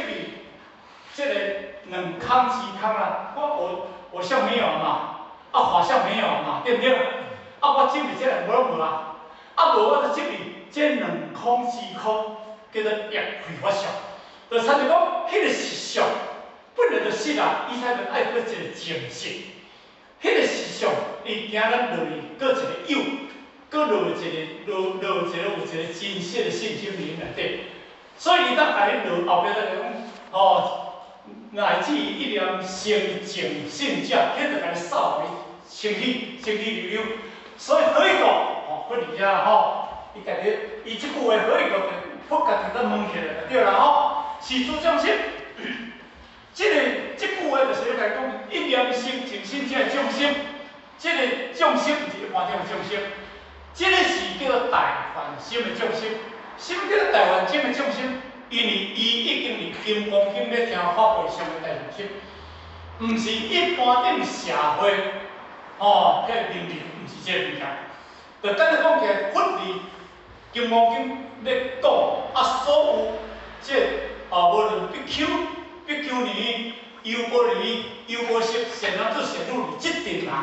這個兩空之空啦，我相沒有嘛，啊法相沒有嘛，對毋對？啊我執著這個無攏無啊，啊無我就執著這兩空之空，叫做亦非法相，就親像講，彼個實相本來就實啊，伊才會愛閣一個證實，彼個實相，伊驚咱落去閣一個有。閣落一個，落落一個有一個真實的信心佇內底，所以伊當共你落後壁才講，吼，乃至一念成淨信者，彼就共你掃予清氣，清氣溜溜。所以何以故？吼，佛佇遮吼，伊家己，伊這句話何以故？佛家己都問起來就對啦吼。是諸眾生，這個這句話就是咧共講，一念成淨信者的眾生，這個眾生毋是一般種的眾生。這個是叫做大梵心的眾生，什麼叫做大梵心的眾生？因為伊已經佇金剛經咧聽法會上的大梵心，毋是一般頂社會吼，彼個能力毋是這個物件。就簡單講起來，佛佇金剛經咧講啊，所有這啊，無論比丘、比丘尼、優婆夷、優婆塞、善男子、善女人，這陣人。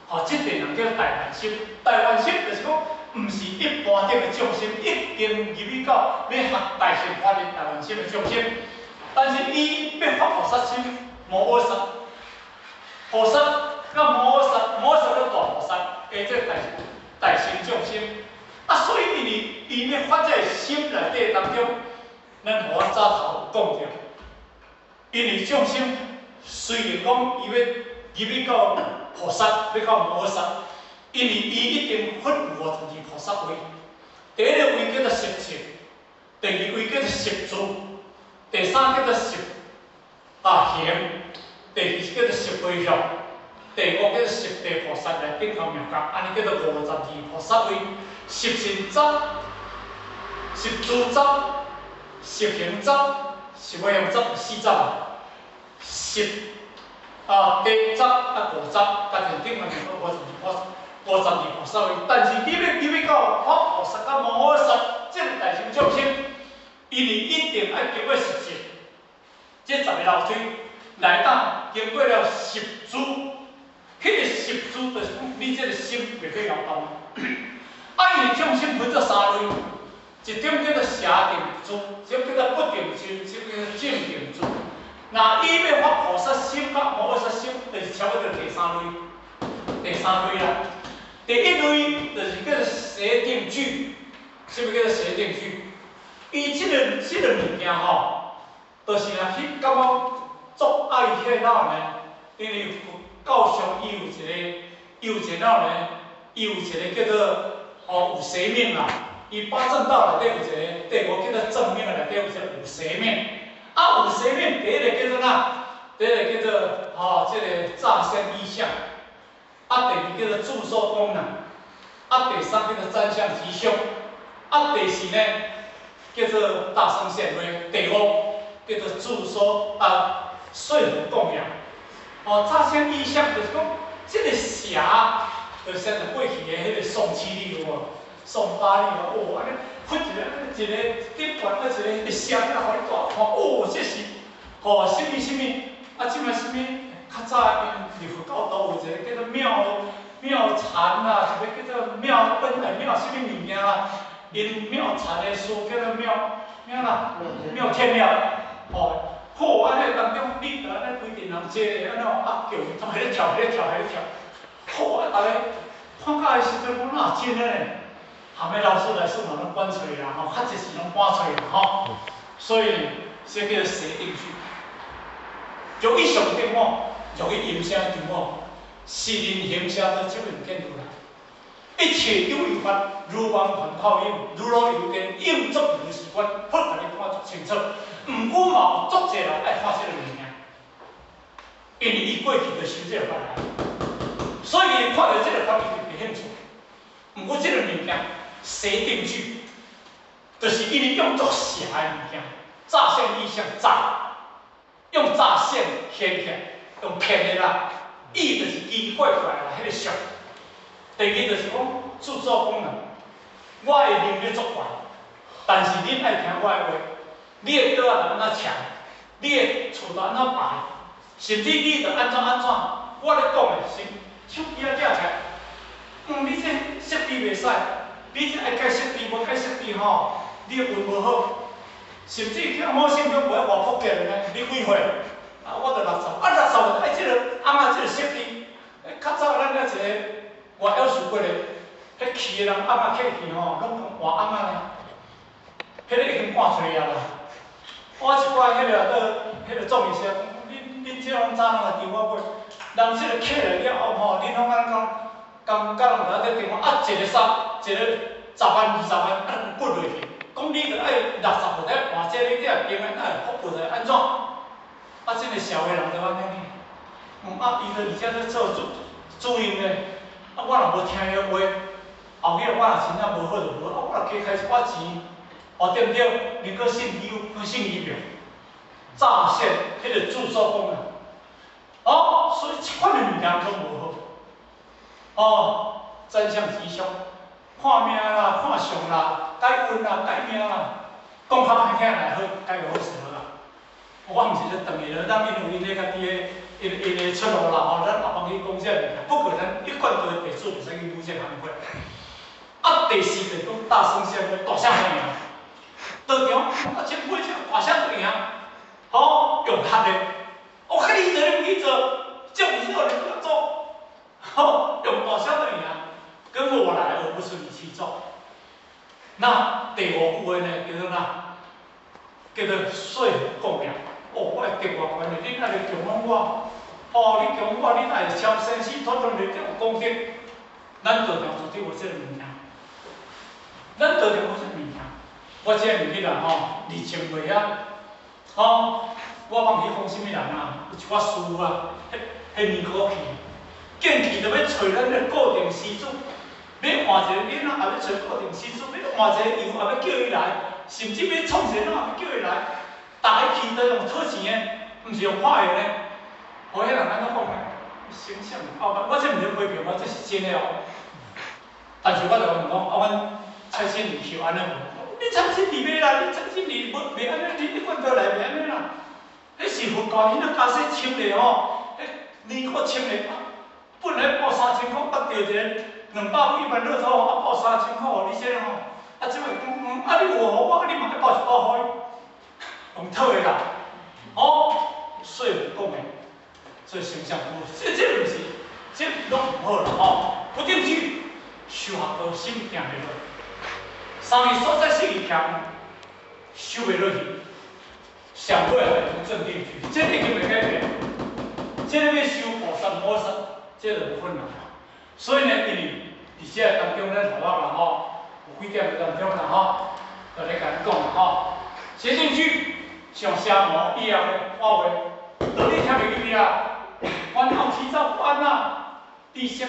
吼，這陣人叫大梵心，大梵心就是講，毋是一般頂的眾生，已經入去到欲學大乘法的大梵心的眾生，但是伊欲發菩薩心，摩訶薩，菩薩佮摩訶薩，摩訶薩佮大菩薩，的這個大大乘眾生，啊，所以因為伊欲發這個心內底當中，咱予我早頭有講著，因為眾生雖然講伊欲入去到菩薩欲到摩訶薩，因為伊已經發有五十二菩薩位，第一个位叫做十情，第二位叫做十住，第三叫做十行，第四叫做十回向，第五叫做十地菩萨来顶头妙觉，按呢叫做52菩萨位，十信十、十住十、十行十、十回向十四十啊，十地十五十，加上顶面个52菩萨位，但是你欲到佛菩萨佮摩诃萨这个大乘众生，因为一定爱经过十劫，这10个楼梯来当经过了十住，彼个十住就是讲你这个心袂去摇动。因为众生分做三类，一种叫做邪定住，一种叫做不定住，一种叫做正定住。若伊欲发菩萨心佮摩诃萨心，就是差不多第三类，第三类啦。第一类就是叫做邪定聚，啥物叫做邪定聚？伊这个物件吼，就是若去感觉足爱彼个哪呢？因为教上伊有一个，伊有一个哪呢？伊有一个叫做有邪命啦。伊八正道内底有一个，第五叫做正命内底有一个有邪命。有邪命第一个叫做哪？第一个叫做这个诈现意象。第二叫做自说功能，第三叫做占相吉凶，第四呢叫做大声显威，第五叫做自说说服供养。诈现意象就是讲，这个邪，就是像过去的彼个宋七力有无？宋八力哦，按呢发一个一个顶悬一个邪，予你大看，哦，这是啥物啥物？这摆啥物？较早因入佛教都有一个叫做妙妙禅啦，一个叫做妙本来妙啥物物件啦，𪜶妙禅的师叫做妙妙啦，妙天了，好按呢当中，你著按呢规阵人坐咧，按怎叫伊拢伫咧跳，伫咧跳，伫咧跳，好逐家看到的时阵讲哪真的呢？含个老师来说嘛拢赶出去啦吼，较济是拢赶出去啦吼，所以这叫做邪定聚，就以上点我。容易音声求我，是人行邪道，这个毋见如来。一切有为法，如梦幻泡影，如露亦如电，应作如是观。佛共你看足清楚。毋过嘛有足济人爱看这个物件，因为伊过去就修这个法来，所以伊看著这个法，伊就袂兴趣。毋过这个物件，邪定聚，就是因为用足邪的物件，诈现意象诈，用诈现显起来。用骗的啦，意就是奇奇怪怪啦，彼个相。第二就是讲自作功能，我的能力足悬，但是恁爱听我的话，你的桌仔按怎徛，你的厝就按怎摆，甚至你就按怎按怎，我咧讲的是手机仔举起来，你这设备袂使，你这爱改设备，无改设备吼，你的运无好，甚至去某省中无爱外国过来呢，你几岁？我著60，60就爱这个翁仔这个设备。较早咱遐一个外夭寿过来，彼去的人翁仔客去吼，拢讲换翁仔呢，彼个已经赶出去啊啦。我一摆彼个倒，彼个总医师讲，恁这拢早人来电话买，人这个客来了后吼，恁拢按讲，讲甲人伫咧电话，一个三，一个10万20万，滚落去，讲你著爱60岁才换这个，你才会平安，爱福报会按怎？这个社会人就按呢，伊就而且咧做主任咧，我若无听伊话，后日我若真正无好就无，我若加开一寡钱，对毋对？你阁信伊，阁信伊袂？诈骗彼个自作功能，所以这款的物件拢无好，真相吉凶，看命啦，看相啦，改运啦，改命啦，讲较歹听来好，改好势好啦。我毋是咧断伊咧，咱因有𪜶咧家己的𪜶的出路啦吼，咱后帮去讲这个物件，不过咱一贯道的弟子袂使去舞这项目。第四个讲大声声，大声赢，道场前辈这大声就赢，用合的，我看你做你毋去做，这毋是你不要做，用大声就赢，跟我来而不是你去做。那第五句话呢，叫做哪？叫做说服供养。我会得偌悬的，恁爱来供养我，你供养我，恁爱超生死脱脱离有功德。咱道场绝对有这个物件。咱道场无啥物件，我这毋去啦吼，热情袂晓，吼，我放去讲啥物人啊，有一寡事啊，彼年过去，见去就欲揣咱个固定施主，欲换一个囡仔，也欲揣固定施主，欲换一个油，也欲叫伊来，甚至欲创一个哪，也欲叫伊来，逐个去都用讨钱的，毋是用拍的呢。予彼人按怎讲呢？形象傲慢，我这毋是批评，我这是真的哦。但是我就讲，啊，阮蔡心理是按呢无？你蔡心理袂啦，你蔡心理无袂按呢，你管倒来袂按呢啦。彼是佛教，彼那加说穿咧吼，彼年过穿咧，本来报3000箍，啊著一个200几万乐透，啊报3000箍予你先吼，啊这摆讲，啊你有予我，啊你嘛爱报一包予伊，用讨的啦，哦，说服讲的，所以形象不，这毋是，这拢毋好啦吼，不定句，修学道心定袂落，三个所在四个欠，修袂落去。上尾来讲正定句，这已经袂改变。这个欲修菩萨摩诃萨，这就困难。所以呢，因为伫这当中，咱同学啦吼，有几点当中啦吼，就来共恁讲啦吼。邪定句像邪魔以后的话话，道理听袂入去啊，烦恼起躁不安啊，知识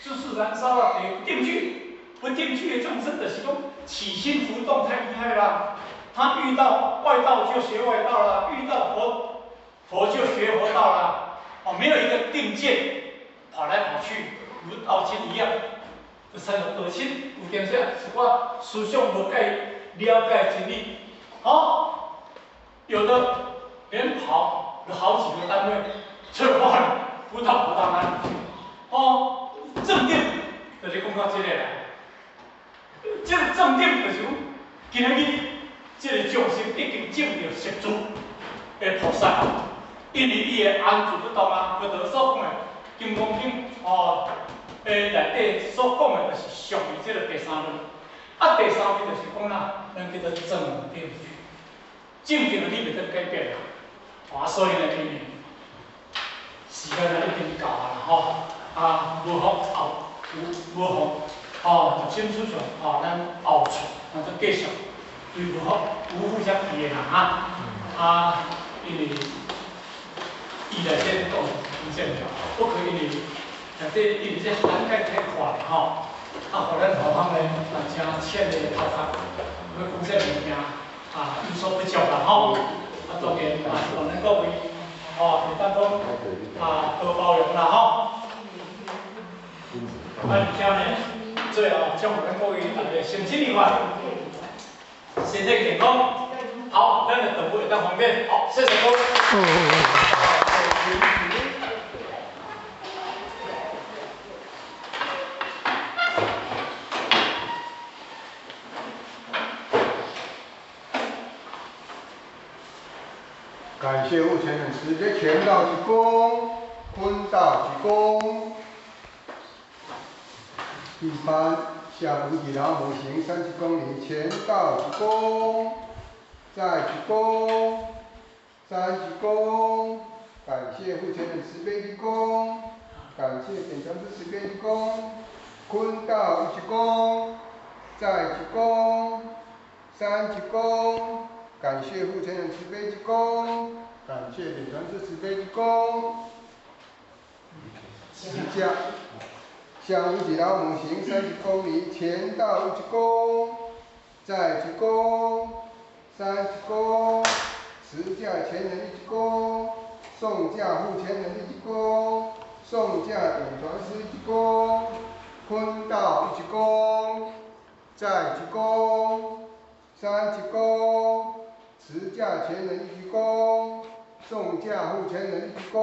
就是燃烧啊，不定句，不定句的众生就是讲起心浮动太厉害啦。他遇到外道就学外道了，遇到佛佛就学佛道了，哦，没有一个定见，跑来跑去，如道亲一样。这三个道亲有点啥一寡思想无解了解真理，哦，有的连跑了好几个单位，这话不到不到哪里去，哦，正定就是讲到这个啦，这个正定就是讲今仔日。这个众生已经证到十住的菩萨，因为伊的安住不动啊，佛陀所讲的《金刚经》哦，内底所讲的，就是属于这个第三类。啊，第三类就是讲啦，咱叫做正定句，正定你袂当改变啦。啊，所以呢，因为时间已经到啊啦吼，啊，无福后有无福，哦，就心思想，哦，咱后续咱再继续。对无福无福才记的啦哈，啊，因为伊内底讲真正不可因为内底因为这涵盖太宽了吼，啊，予咱后方呢啊真浅的头壳，欲讲这物件啊有所不足啦吼，啊当然啊希望咱各位吼会当讲啊多包容啦吼，啊而且呢最后祝福咱各位大家身体愉快。身体健康，好，咱的动物会当方便，好，谢谢各位。
感谢护前人慈悲前道之功，坤道之功，一般。向无敌老母行30公里，前道一躬，再一躬，三一躬，感谢父亲的慈悲的躬，感谢典藏师慈悲的躬，坤道一躬，再一躬，三一躬，感谢父亲的慈悲的躬，感谢典藏师慈悲的躬，十架。向无极老母行30公里，前道一躬，再一躬，三一躬，持驾前人一躬，送驾护前人一躬，送驾点传师一躬，坤道一躬，再一躬，三一躬，持驾前人一躬，送驾护前人一躬。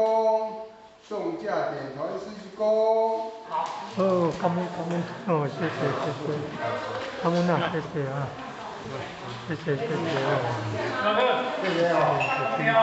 送驾点传师一躬。
好。
哦，感恩感恩，哦，谢谢谢谢，感恩啊，谢谢啊，谢谢谢谢啊。
谢谢哦。